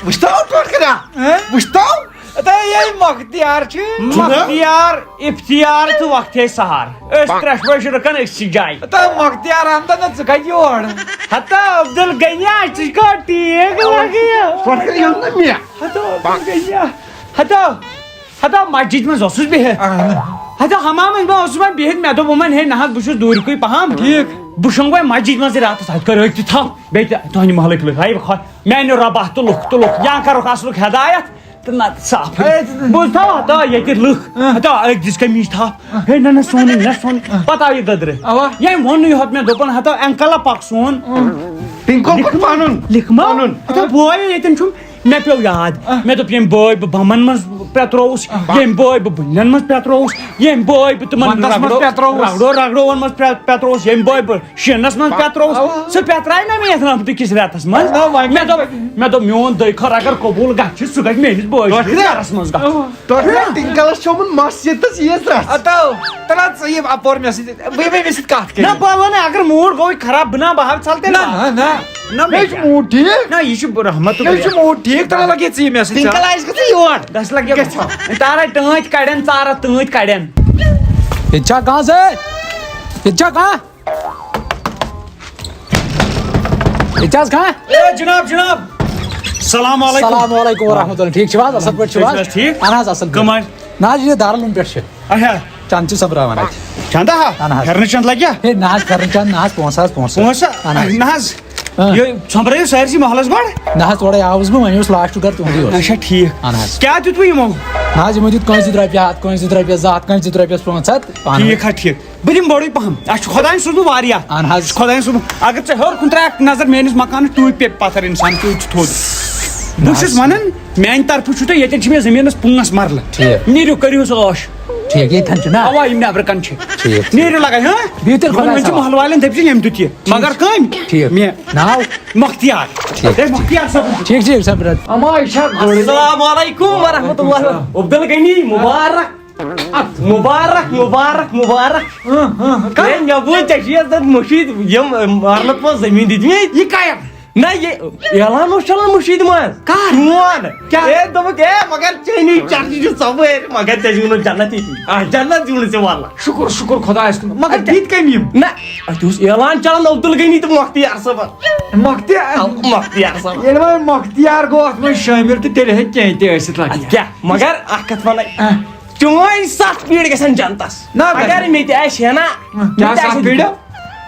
وٕچھتو ٹۄٹھ کھرا؟ ہہ؟ وٕچھتو؟ تہٕ ییٚلہِ مۄختیار چھِ۔ مۄختیار، افتیار تہٕ وقتِ سحر۔ أسۍ ترٛٮ۪شوَے چھِ رُکان أکسٕے جایہِ۔ تہٕ مۄختیار احمد، نہ ژٕ کَتہِ یور؟ ہتا عبدالغنی، ژٕ چھُکھ ٹھیٖک لگان۔ ٹۄٹھ کھرا یوٚن نہ مےٚ۔ ہتا عبدالغنی، ہتا۔ ہتا مسجد منٛز اوسُس بِہِتھ۔ اہن۔ ہتا حمامس منٛز اوسُس وۄنۍ بِہِتھ، مےٚ دوٚپ یِمن، ہے نہ حظ، بہٕ چھُس دوٗرِکُے پہم۔ ٹھیٖک۔ بہٕ شۄنٛگہٕ وۄنۍ مسجد منٛزٕے راتس، اتہِ کرو أکۍ تہِ تھپھ۔ بیٚیہِ تہِ تُہنٛدِ محلٕکۍ لُکھ، ہے خۄ-، میانہِ رۄبہ تہٕ لُکھ تہٕ لُکھ، یا کرُکھ اصلُک ہدایت تہٕ نتہٕ صافٕے۔ ہے، تہٕ بوٗزتھا ہتا ییٚتہِ لُکھ، اۭں۔ ہتا أکۍ دِژ قمیٖض تھپھ۔ اۭں۔ ہے نہ نہ سونٕے، نہ سونٕے۔ اۭں۔ پتہٕ آو یہِ دٔدرٕ۔ اوا۔ ییٚمۍ ووٚنُے ہوت مےٚ، دوٚپُن ہتا انکل پک سون۔ اۭں۔ تٔمۍ کوٚر پتہٕ پنُن۔ لِکھ ما؟ پنُن۔ ہتا بوے ییٚتٮ۪ن چھُم۔ مےٚ پیوٚو یاد، آ۔ مےٚ دوٚپ، ییٚمہِ بٲے بہٕ بَمَن منٛز پٮ۪ترووُس، آ۔ ییٚمہِ بٲے بہٕ بُنٮ۪ن منٛز پٮ۪ترووُس، ییٚمہِ بٲے بہٕ تِمَن وَندَس منٛز رگڑو-، پٮ۪ترووُس۔ رگڑو-، رگڑووَن منٛز پرٛ-، پٮ۪ترووُس، ییٚمہِ بٲے بہٕ شیٖنَس منٛز آ۔ پٮ۪ترووُس، آ۔ سُہ پٮ۪ترایہِ نہ مےٚ یَتھ رحمتہٕ کِس رٮ۪تَس منٛز۔ آ، وۄنۍ مےٚ دوٚپ، کیٛاہ؟ مےٚ دوٚپ، میون دٔے خۄر اگر قبوٗل گژھِ، سُہ گژھِ میٲنِس بٲے سٕنٛدِس گرَس منٛز گژھُن۔ آ۔ تۄہہِ چھُ نا ٹِنکلَس چھومُن مَس ییٚتَس ییٖژ رَژھ۔ ہتو، تَلہ ژٕ یہِ اَپور مےٚ سۭتۍ، بہٕ یِمَے مےٚ سۭتۍ کَتھ کٔرِتھ۔ نہ، بہٕ وَنہٕ، اگر موٗڈ گوٚوُے خراب، بہٕ نہ، بہٕ ہاوٕ ژَلہٕ تیٚلہِ نہ، واپس۔ نہ، نہ۔ نہ، مےٚ چھُ موٗڈ ٹھیٖک۔ نہ، یہِ چھُ رحمت مےٚ چھُ موٗڈ ٹھیٖک، تَلہ لَگے ژٕ یہِ مےٚ سۭتۍ۔ ٹِنکَل آسہِ گژھِ یور۔ دَس لَگہِ گژھِ۔ ٹٲنٛتۍ کَڑٮ۪ن، ژارَتھ ٹٲنٛتۍ کَڑٮ۪ن۔ ییٚتہِ چھا کانٛہہ زٕ؟ ییٚتہِ چھا کانٛہہ؟ ییٚتہِ چھا حظ کانٛہہ؟ اے، جناب، جناب۔ السلام علیکم۔ السلام علیکم ورحمۃ اللہ۔ ٹھیٖک چھِو حظ؟ اَصٕل پٲٹھۍ چھِو حظ؟ تُہۍ چھِو حظ ٹھیٖک؟ اہن حظ، اَصٕل پٲٹھۍ۔ کٕم حظ؟ نہ حظ، یہِ دارالعلوم پٮ۪ٹھ چھِ۔ اچھا۔ چنٛدٕ چھِ سۄمبراوان اَتہِ۔ چنٛدٕ ہا؟ اہن حظ۔ پھٮ۪رنہٕ چنٛدٕ لَگیٛا؟ ہے، نہ حظ، پھٮ۪رنہٕ چنٛدٕ نہ حظ، پونٛسہٕ حظ، پونٛسہٕ۔ پونٛسہٕ؟ اہن حظ۔ نہ حظ۔ اۭں۔ یہِ سۄمبرٲیِو سٲرسٕے محلَس گۄڈٕ۔ نہ حظ، تورَے آوُس بہٕ، وۄنۍ اوس لاسٹ گرٕ تُہُنٛدُے اوس۔ اچھا، ٹھیٖک۔ اہن حظ۔ کیٛاہ دیُت وۄنۍ یِمو؟ نہ حظ، یِمو دیُت کٲنٛسہِ دیُت رۄپیہِ ہَتھ، کٲنٛسہِ دیُت رۄپیَس پانٛژھ ہَتھ، پانہٕ ؤنۍ۔ ٹھیٖک حظ، ٹھیٖک۔ بہٕ دِمہٕ بۄڑٕے پہم۔ اَسہِ چھُ خۄدایَن سوٗزمُت واریاہ۔ اہن حظ۔ خۄدایَن سوٗزمُت۔ اگر ژٕ ہیوٚر کُن ترٛاوکھ نظر میٲنِس مکانَس، توٗرۍ پیٚیہِ پَتھر اِنسان، توٗرۍ چھُ تھوٚد۔ بہٕ چھُس نہ حظ۔ وَنان، میٛانہِ طرفہٕ چھُو تۄہہِ، ییٚتٮ۪ن چھِ مےٚ زٔمیٖنَس پانٛژھ مَرلہٕ۔ ٹھیٖک۔ نیٖرِو، کٔرِو سُہ عٲش۔ ٹھیٖک، ییٚتٮ۪ن چھُ نا؟ اَوا، یِم نٮ۪برٕ کَنہِ چھِ۔ ٹھیٖک، ٹھیٖک۔ نیٖرِو لَگے، ہاں؟ بِہِو تیٚلہِ یِمَن خۄدایَس وۄنۍ چھِ حوالہٕ۔ محلہٕ والٮ۪ن دٔپۍ زِ ییٚمۍ دیُت یہِ۔ ٹھیٖک۔ مگر کٔمۍ؟ ٹھیٖک۔ مےٚ۔ ناو؟ مۄختیار۔ ٹھیٖک، ہے، ٹھیٖک۔ مۄختیار صٲبُن۔ ٹھیٖک، ٹھیٖک، سَمپرٛت۔ اَما یہِ چھا گۄڈٕ؟ السلام علیکم ورحمۃ اللہ۔ عبدالغنی مُبارک۔ مُبارک، مُبارک، مُبارک۔ اۭں، اۭں، کَر؟ ہے، مےٚ بوٗز ژےٚ چھُے یَتھ زَن مُشیٖد یِم، اَم، مَرلہٕ پونٛسہٕ زٔمیٖن دِتمٕتۍ۔ یہِ کَیَن؟ نہ، یہِ اعلان اوس چَلان مُشیٖد منٛز۔ کَر؟ چون۔ کیٛاہ؟ ہے، دوٚپُکھ، ہے، مگر چٲنی چرچہِ چھِ ژۄپٲرۍ، مگر ژےٚ زیوٗنُتھ جنت ییٚتی۔ آ، جنت زیوٗنُتھ ژےٚ وَلہٕ۔ شُکُر، شُکُر خۄدایَس کُن۔ مگر اَدٕ دِتۍ کٔمۍ یِم؟ نہ، اَتہِ اوس اعلان چَلان عبدالغنی تہٕ مۄختیار صٲبَن۔ مۄختیار؟ آ، مۄختیار صٲبَن۔ ییٚلہِ وۄنۍ مۄختیار گوٚو اَتھ منٛز شٲمِل تہٕ تیٚلہِ ہیٚکہِ کینٛہہ تہِ ٲسِتھ لَگہِ۔ اَدٕ کیٛاہ؟ مگر اَکھ کَتھ وَنَے۔ آ۔ چٲنۍ ستھ پیٖڑ گژھن جنتس۔ نہ، اگر گژھن۔ مےٚ تہِ آسہِ ہے نا، مےٚ کیٛاہ تہِ آسہِ ستھ پیٖڑ؟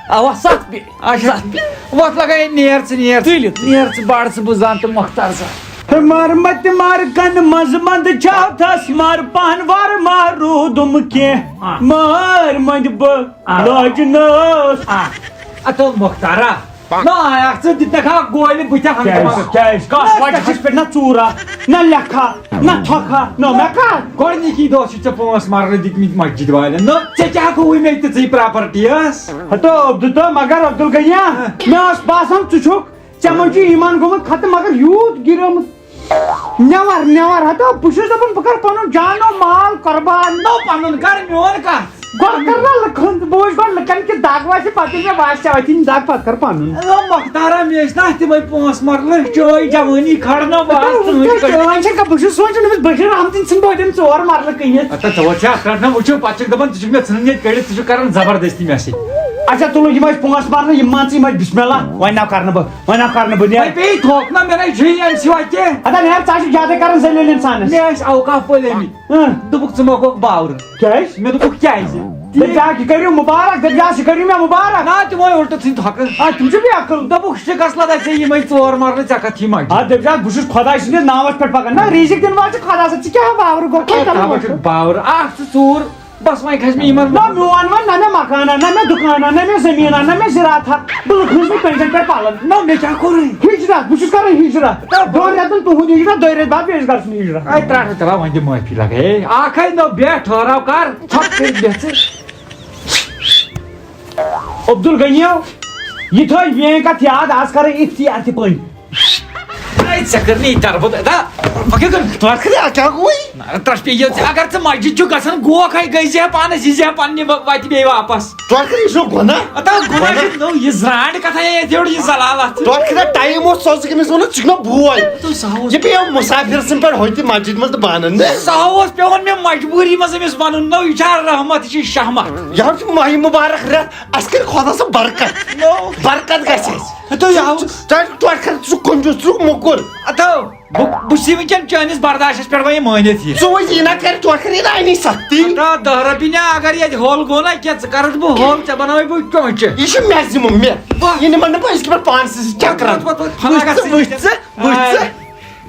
اوا، ستھ پیٖڑ۔ اچھا، ستھ پیٖڑ۔ وۄتھ لگے نیر ژٕ، نیر ژٕ۔ تُلِتھ۔ نیر ژٕ، بڑ ژٕ، بہٕ زانہٕ تہٕ مۄختار زانہٕ۔ ہے مار متہِ مار کن منٛز منٛد چھاو تھس مار پہن وار مار روٗدُم کینٛہہ۔ آ۔ مار مٔنٛدۍ بہٕ آ۔ لاجہِ نٲس۔ آ۔ اتو مۄختارا۔ نہ آیکھ ژٕ، دِتنکھا گولہِ بٕتھِ ہنٛگتہٕ کیٛازِ؟ منٛگہٕ۔ کیٛازِ؟ کَتھ نہ، وَتہِ ژےٚ چھُس پٮ۪ٹھ نہ ژوٗرا، نہ لیکھا، نہ تھۄکھا، نہ مےٚ کَتھ؟ گۄڈٕنِکی دۄہ چھِ ژےٚ پانٛژھ مرلہٕ دِتمٕتۍ مسجد والٮ۪ن۔ نہ، ژےٚ کیٛاہ گوٚوُے مےٚ تِژٕے پراپرٹی ٲس؟ ہتو عبدالتو، مگر عبدالغنیا، مےٚ اوس باسان ژٕ چھُکھ، ژےٚ منٛز چھُ ایٖمان گوٚمُت ختم، مگر یوٗت گِریومُت۔ نٮ۪ور، نٮ۪ور، ہتو، بہٕ چھُس دَپان، بہٕ کَرٕ پَنُن جان و مال قۄربان۔ نو، پَنُن کَر، میون کَتھ؟ گۄڈٕ کَر نا لُکَن، بہٕ وٕچھِ گۄڈٕ لُکَن کِژھ دَگ وَسہِ، پَتہٕ ییٚلہِ مےٚ وَسہِ، اَتھ یِنۍ دَگ، پَتہٕ کَر پَنُن۔ نو، مۄختارا، مےٚ ٲسۍ نا تِمَے پانٛژھ مَرلہٕ، چٲے جوٲنی کھڑ نہ بہٕ آسہٕ تُہٕنٛز چٲے۔ چٲنۍ چھَکھ، بہٕ چھُس سونٛچان، أمِس بٔشیٖر احمدٕنۍ ژھٕنۍ بٲدِم ژور مَرلہٕ کٕنِتھ۔ اَتھ ژٕ وَتھ چھےٚ اَتھ رَٹھ نا، وٕچھِو، پَتہٕ چھِکھ دَپان، ژٕ چھُکھ مےٚ ژھٕنان ییٚتہِ کٔڑِتھ، ژٕ چھُکھ کَران زبردستی مےٚ سۭتۍ۔ اچھا، تُلُو، یِم ٲسۍ پانٛژھ مَرلہٕ، یِم مان ژٕ، یِم ٲسۍ بِسمِ اللہ، وۄنۍ نہ کَرنہٕ بہٕ، وۄنۍ نہ کَرنہٕ بہٕ، نیر۔ وۄنۍ پیٚیہِ تھوٚک نا، مےٚ نَے چھُے اَمہِ سۭتۍ وَتہِ۔ اَدا نیر، ژٕ ہا چھُکھ زیادَے کَران ذلیٖل اِنسانَس۔ مےٚ ٲسۍ اوقاف پٲلۍ آمٕتۍ۔ اۭں۔ دوٚپُکھ، "ژٕ مۄکھ وۄکھ باورٕ۔" کیٛازِ؟ مےٚ دوٚپُکھ، "کیٛازِ؟" دٔپۍ زِہاکھ، "یہِ کٔرِو مُبارک، دٔپۍ زِہاکھ، یہِ کٔرِو مےٚ مُبارک۔" نہ، تِمو ہے اُلٹہٕ ژھٕنۍ تھۄکہٕ۔ آ، تِم چھِ بے عقل۔ دوٚپُکھ، "شِکَس لَدا ژےٚ یِمَے ژور مَرلہٕ، ژےٚ کَتھ یی مَجہِ؟" آ، دٔپۍ زِہاکھ، "بہٕ چھُس خۄداے سٕنٛدِس ناوَس پٮ۪ٹھ پَکان۔" نہ، رِزِق دِنہٕ وول چھُ خۄدا صٲب، ژٕ کیٛاہ باورٕ گوٚو؟ کیٛاہ کَرٕ تھاوَکھ وۄنۍ؟ ژٕ باورٕ؟ اَکھ ژٕ ژوٗر، بَس وۄنۍ کھَسہِ مےٚ یِمَن۔ نہ میون وۄنۍ، نہ مےٚ مکانہ، نہ مےٚ دُکانہ، نہ مےٚ زٔمیٖنہ، نہ مےٚ زِراعتہ۔ بہٕ لُکھ ہٕنٛز نہٕ پٮ۪نٛجَن پٮ۪ٹھ پَلَن۔ نہ، مےٚ کیٛاہ کوٚرُے؟ ہِجرت، بہٕ چھُس کَران ہِجرت۔ نہ، بہٕ دۄن رٮ۪تَن تُہُنٛد ہِجرت، دۄیہِ رٮ۪تۍ بعد بیٚیِس گَرٕ سُنٛد ہِجرت۔ اے، ترٛٹھ ترٛاو وۄنۍ دِ معٲفی لَگے۔ اے، اَکھ ہے نہ بیٚہہ، ٹھٔہراو کَر، ژھۄپہٕ کٔرِتھ بیٚہہ ژٕ۔ عبدالغنیو، یہِ تھٲے میٛٲنۍ کَتھ یاد، آز کَرو اِفتِیار تہِ پٔنٛڈۍ۔ اے، ژےٚ کٔر نہٕ یہِ تربت ادا۔ بہٕ کیٛاہ کَرٕ؟ تۄہہِ کھٔتۍ اَتھ کیٛاہ گوٚوُے؟ نہ، ترٛٹھ پیٚیہِ یہِ۔ اگر ژٕ مسجد چھُکھ گژھان، گوکھ ہے گٔے زِ پانَس، یہِ زِ پننہِ وَ-، وَتہِ بیٚیہِ واپس۔ تۄہہِ کھٔتۍ یہِ چھُو گۄناہ؟ اَتھ ہا گۄناہ گۄناہ؟ چھُ، نو، یہِ زرٛانٛڈ کَتھ ہے یَتھ یورٕ یہِ زلال اَتھ۔ تۄہہِ کھٔتۍ ٹایم اوس سُہ اوس کٔمِس ووٚنمُت، ژٕ چھُکھ نا بوے۔ تہٕ سُہ ہا اوس یہِ پیٚیو مُسافِر سٕنٛدۍ پٲٹھۍ ہوٚتہِ مسجد منٛز تہٕ بانَن، نہ؟ سُہ ہا اوس پٮ۪وان مےٚ مجبوٗری منٛز أمِس وَنُن، نو، یہِ چھا رحمت، یہِ چھِ شہمت۔ یہِ حظ چھُ ماہِ مُبارک رٮ۪تھ، اَسہِ کٔرۍ خۄدا صٲب برکت۔ نو۔ برکت گژھِ اَسہِ۔ ہتو، یہِ ہاو۔ ژٕ، ژٕ، ژٕ، ژٕ کَر، ژٕ کُن چھُکھ، ژٕ چھُکھ موٚکُر۔ ہتو، بہٕ، بہٕ چھُسے وٕنکیٚن چٲنِس برداشس پٮ۪ٹھ وۄنۍ مٲنِتھ یہِ۔ ژٕ وۄنۍ یہِ نہ کَرِ، ژٕ کَر یہِ نہ اَمی سختی۔ ہتو، دَہ رۄپیہِ نہ، اگر ییٚتہِ ہول گوٚو نہ کینٛہہ، ژٕ کَرَتھ بہٕ ہول، ژےٚ بَناوَے بہٕ چونچہِ۔ یہِ چھُ مےٚ ذِمہٕ، مےٚ۔ واہ۔ یہِ نِمَن نہٕ بہٕ أزکہِ پٮ۪ٹھ پانَس سۭتۍ چکرن۔ وۄتھ، وۄتھ، وۄتھ، وٕچھ ژٕ، وٕچھ ژٕ، وٕچھ ژٕ۔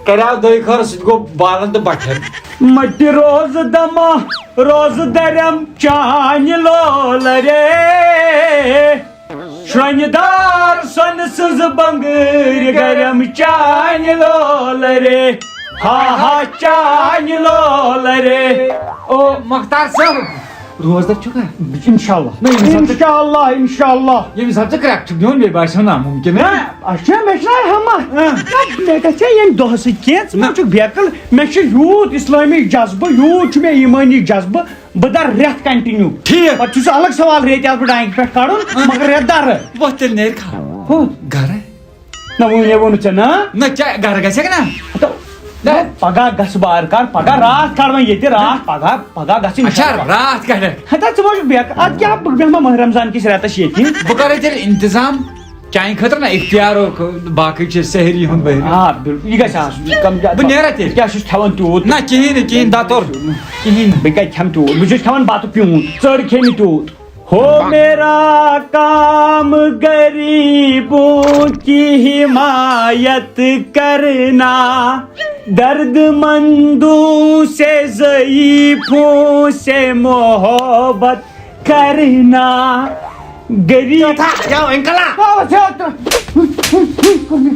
کریاو دۄیہِ خٲر سۭتۍ گوٚو بالن تہٕ بٹھٮ۪ن۔ مٹہِ روزٕ دما، روزٕ درم چانہِ لولہٕ رے۔ شرٛنہِ دار سۄنہٕ سٕنٛز بنگٕرۍ گرم چانہِ لولہٕ رے۔ ہا ہا چانہِ لولہٕ رے۔ او مختار صٲب، روزدر چھُکھا؟ انشاءاللہ۔ نہ، ییٚمہِ حساب ژٕ انشاءاللہ، انشاءاللہ۔ ییٚمہِ حساب ژٕ crack چھُکھ دِوان، مےٚ باسیٚو نامُمکِن۔ نہ، اَسہِ چھُنہ، مےٚ چھُنہ ہمت۔ اۭں۔ نہ، مےٚ گژھِ ہے ییٚمہِ دۄہ سۭتۍ کینٛہہ، ژٕ ما نہ۔ چھُکھ بے عقل۔ مےٚ چھُ یوٗت اسلٲمی جذبہٕ، یوٗت چھُ مےٚ ایٖمٲنی جذبہٕ، بہٕ دَرٕ رٮ۪تھ continue۔ ٹھیٖک۔ پَتہٕ چھُ سُہ الگ سوال ریٚتۍ آسہٕ بہٕ ڈانکہِ پٮ۪ٹھ کَڑُن، اۭں۔ مگر رٮ۪تھ دَرٕ۔ وۄتھ تیٚلہِ نیرِ کھا۔ کوٚت؟ گرٕ۔ نہ، وُنہِ ووٚنُتھ ژےٚ نا؟ نہ، کیٛاہ گرٕ گژھکھ نا؟ ہتو، نہ۔ نہ، پگاہ گژھٕ بہٕ آرٕ کار، پگاہ راتھ کڑ وۄنۍ ییٚتہِ، راتھ، پگاہ، پگاہ گژھٕ اچھا، انشاءاللہ۔ راتھ کڑکھ؟ ہتا ژٕ ما چھُکھ بیک-، اتھ کیٛاہ، بہٕ بیٚہمہٕ ماہ رمضان کِس رٮ۪تس ییٚتہِ۔ بہٕ کرے تیٚلہِ انتظام چانہِ خٲطرٕ نا اختیارُک، باقٕے چھِ سحری ہُنٛد بحری۔ آ، بِلکُل، یہِ گژھِ آسُن، یہِ کم زیادٕ۔ بہٕ نیرا تیٚلہِ؟ کیٛاہ چھُس کھٮ۪وان تیوٗت؟ نہ، کِہیٖنۍ نہٕ، کِہیٖنۍ، دَتُر، کِہیٖنۍ۔ بہٕ کَتہِ کھٮ۪مہٕ تیوٗت؟ بہٕ چھُس کھٮ۪وان بَتہٕ پیوٗنٛت، ژٔر کھیٚنہِ تیوٗت۔ ہو میرا کام غریبوں کی حمایت کرنا، درد مندوں سے، ضعیفوں سے محبت کرنا۔ غریب۔ تھا، یا انکلا۔ آ، زیادٕ۔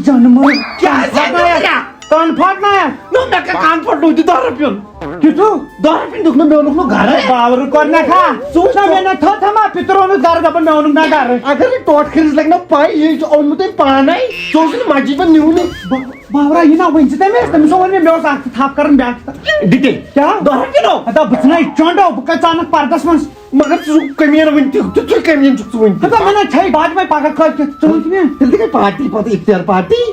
جانہٕ مٲرِتھ۔ کیٛاہ زیادٕ کیٛاہ؟ کَن پھاٹنایَکھ۔ نہ، مےٚ کَتہِ کَن پھاٹنوو؟ دِ دَہ رۄپیُن۔ کیُتھ ہیوٗ؟ دَہ رۄپیُن دیُتھ نہٕ مےٚ اوٚنُکھ نہٕ گَرٕ۔ باورٕ کوٚر مےٚ کھا؟ ژٕ وٕچھ ژٕ۔ مےٚ نہ تھٲو تھما پِتُر اوٚنُکھ گَرٕ، دَپان مےٚ اوٚنُکھ نہ گَرٕ۔ اگر نہٕ ٹوٹھ کھٔرِس لَگہِ نہ پَے، یہِ چھُ اوٚنمُت أمۍ پانَے۔ ژٕ اوسُکھ نہٕ مسجد منٛز نِہُنٕے۔ با-، باورا، یہِ نہ ؤنۍ ژٕ تٔمِس، تٔمِس ووٚن مےٚ، مےٚ اوس اَکھ تہٕ تھَپھ کَرٕنۍ بیٛاکھ تہٕ۔ دِتے۔ کیٛاہ؟ دَہ رۄپیہِ نو۔ ہتا بہٕ ژھٕنَے چۄنٛڈو، بہٕ کَتہِ ژانَکھ پَردَس منٛز؟ مگر ژٕ چھُکھ کٔمیٖن وٕنہِ تہِ، تیُتھُے کٔمیٖن چھُکھ ژٕ وٕنہِ تہِ۔ ہتا مےٚ نہ چھے باتھ منٛز پَگاہ کٲلۍ کیٛاہ ژٕ وٕنہِ تہِ مےٚ؟ تیٚلہِ تہِ گٔے پارٹی پَتہٕ، اِفتِیار پارٹی۔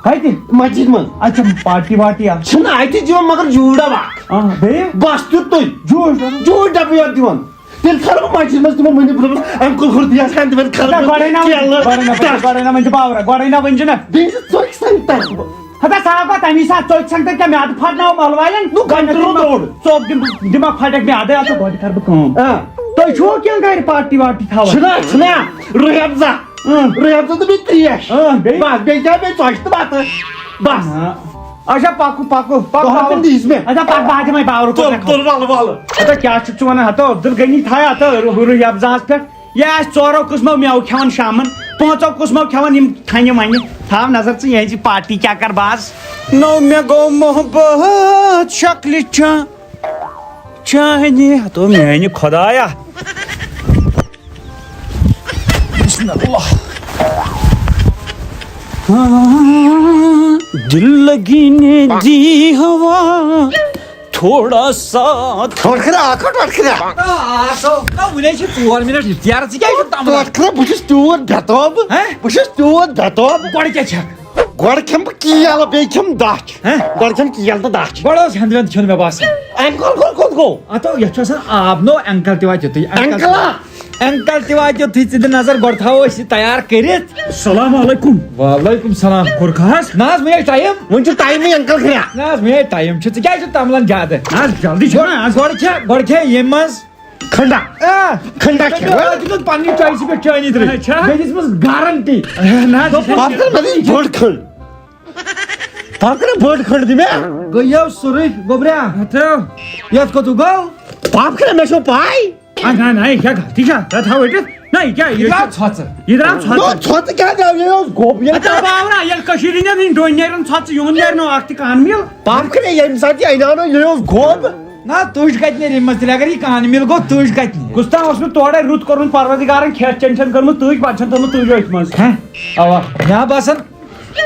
کَتہِ؟ مسجد منٛز۔ اچھا، پارٹی وارٹی اَکھ۔ چھِنہٕ اَتہِ دِوان مگر جوٗس ڈَبہٕ اَکھ۔ آ، بیٚیہِ؟ بَس تیُتُے۔ جوٗس ڈَبہٕ؟ جوٗس ڈَبہٕ یوت دِوان۔ تیٚلہِ کھارٕ بہٕ مسجد منٛز تِمَن ؤنِتھ، بہٕ دوٚپُس، "اَمہِ کُل ہُر دِیَس ہَن تِمَن کھارٕ نہ، بہٕ گۄڈَے نہ ؤنۍ، کیلہٕ گۄڈَے نہ ؤنۍ، دَچھ۔" گۄڈَے نہ ؤنۍ، باورا، گۄڈَے نہ ؤنۍ زِ نہ۔ بیٚیہِ زِ ژۄکہِ سنٛگتر۔ ہتا صاحبہ، تَمی ساتہٕ ژۄکہِ سنٛگتر کیٛاہ میٛادٕ پھاٹناوَو مَلہٕ والٮ۪ن؟ نو، گۄڈٕنٮ۪تھٕے کنٹرول مےٚ روڈ۔ ژوٚپ دِمہٕ، دِمہٕ ہا پھٹکھ میٛادَے، اَتھ گۄڈٕ کَرٕ بہٕ کٲم۔ آ۔ تُہۍ چھُوا کینٛہہ گَرِ پارٹی وارٹی تھاوان؟ چھُنہ، چھُنہ، رُہی افزا۔ اۭں۔ رُہی افزا تہٕ بیٚیہِ ترٛیش۔ اۭں، بیٚیہِ؟ بَس، بیٚیہِ کیٛاہ، بیٚیہِ ژۄچہِ تہٕ بَتہٕ۔ بَس۔ آ۔ اچھا، پَکُو، پَکُو، پَکُو۔ دۄہَن تہِ دیٖز مےٚ۔ اچھا، پَکھ، بہٕ ہا دِمَے باورٕ تُل، کوٚت۔ تُل، وَلہٕ، وَلہٕ۔ اچھا، کیٛاہ چھُکھ ژٕ وَنان؟ ہَتو، عبدالغنی تھایہِ ہَتو، رُہی افزاہَس پٮ۪ٹھ۔ یہِ آسہِ ژورو قٕسمو مٮ۪وٕ کھٮ۪وان شامَن، پانٛژو قٕسمو کھٮ۪وان یِم تھنہِ ونہِ۔ تھاو نظر ژٕ یِہٕنٛزِ پارٹی کیٛاہ کر باز۔ نو مےٚ گوٚو محبت شکلہِ چا-، چانہِ۔ ہتو میانہِ خدایا۔ بسم اللہ۔ ہاں، دل لگی نے دی ہوا تھوڑا سا۔ ٹۄٹھ کھرا، اکھ ٹۄٹھ کھرا۔ آ، آ، سو، نہ، وُنہِ چھِ ژور منٹ اختیار، ژٕ کیٛازِ چھُکھ تَمبلان؟ ٹۄٹھ کھرا، بہٕ چھُس تیوٗت بےٚ تاب۔ ہہ؟ بہٕ چھُس تیوٗت بےٚ تاب۔ گۄڈٕ کیٛاہ چھَکھ؟ گۄڈٕ کھٮ۪مہٕ بہٕ کیل، بیٚیہِ کھٮ۪مہٕ دَچھ۔ ہہ؟ گۄڈٕ کھٮ۪مہٕ کیل تہٕ دَچھ۔ گۄڈٕ اوس ہٮ۪نٛد وٮ۪نٛد کھیوٚن مےٚ باسان۔ اَمہِ گۄڈٕ گۄڈٕ کوٚت گوٚو؟ اَتھ یَتھ چھُ آسان آب، نو انکل تہِ واتہِ یوٚتُے۔ انکل۔ انکل تہِ واتہِ یوٚتُے، ژٕ دِ نظر، گۄڈٕ تھاوو أسۍ یہِ تیار کٔرِتھ۔ السلام علیکم۔ وعلیکم السلام۔ کوٚرکھا حظ؟ نہ حظ، وۄنۍ ہے ٹایم۔ وۄنۍ چھُ ٹایمٕے انکل کھرا۔ نہ حظ، وۄنۍ ہے ٹایم چھُ، ژٕ کیٛازِ چھُکھ تملان زیادٕ؟ نہ حظ، جلدی چھُ نا حظ۔ گۄڈٕ کھےٚ، گۄڈٕ کھےٚ ییٚمہِ منٛز۔ کھنڈا۔ آ۔ کھنڈا کھےٚ۔ آ، تہِ دیُت پننہِ choice پٮ۪ٹھ چٲنی درٕے۔ اچھا۔ بیٚیہِ دِژمٕژ گارنٹی۔ نہ حظ، یہِ چھُ پتہٕ کر مےٚ دِژ بٔڑ کھنڈ۔ پتہٕ کر بٔڑ کھنڈ دِ مےٚ۔ گٔیو سورُے گوٚبریا۔ ہتو۔ یتھ کوٚت گوٚو؟ پاپ کر مےٚ چھو پاے۔ آ، نہ، نہ، یہِ کیٛاہ غلطی چھےٚ؟ تَتھ تھاو ؤٹِتھ۔ نہ، یہِ کیٛاہ، یہِ یہِ درٛاو ژھۄژٕ۔ یہِ درٛاو ژھۄژٕ۔ نو، ژھۄژٕ کیٛاہ درٛاو؟ یہِ اوس گوٚب۔ ییٚلہِ اَدٕ ژےٚ باورا، ییٚلہِ کٔشیٖرِ ہِنٛدٮ۪ن ہِنٛدۍ ڈوٗنۍ نیرن ژھۄژٕ، یِہُنٛد نیرِ نہٕ اَکھ تہِ کانٛہہ میٖل۔ پَمپ کھٔنہِ ییٚمہِ ساتہٕ یہِ اَنیٛاو نہ، یہِ اوس گوٚب۔ نہ، تُج کَتہِ نیرِ اَمہِ منٛز تیٚلہِ؟ اگر یہِ کانٛہہ میٖل گوٚو، تُج کَتہِ نیرِ؟ گُستام اوس مےٚ تورے رُت کوٚرمُت پروردگارن، کھٮ۪تھ چٮ۪ن چھَن کٔرمٕژ تُج، پَتہٕ چھَن تھٲومٕژ تُج أتھۍ منٛز۔ ہہ؟ اَوا۔ مےٚ باسان،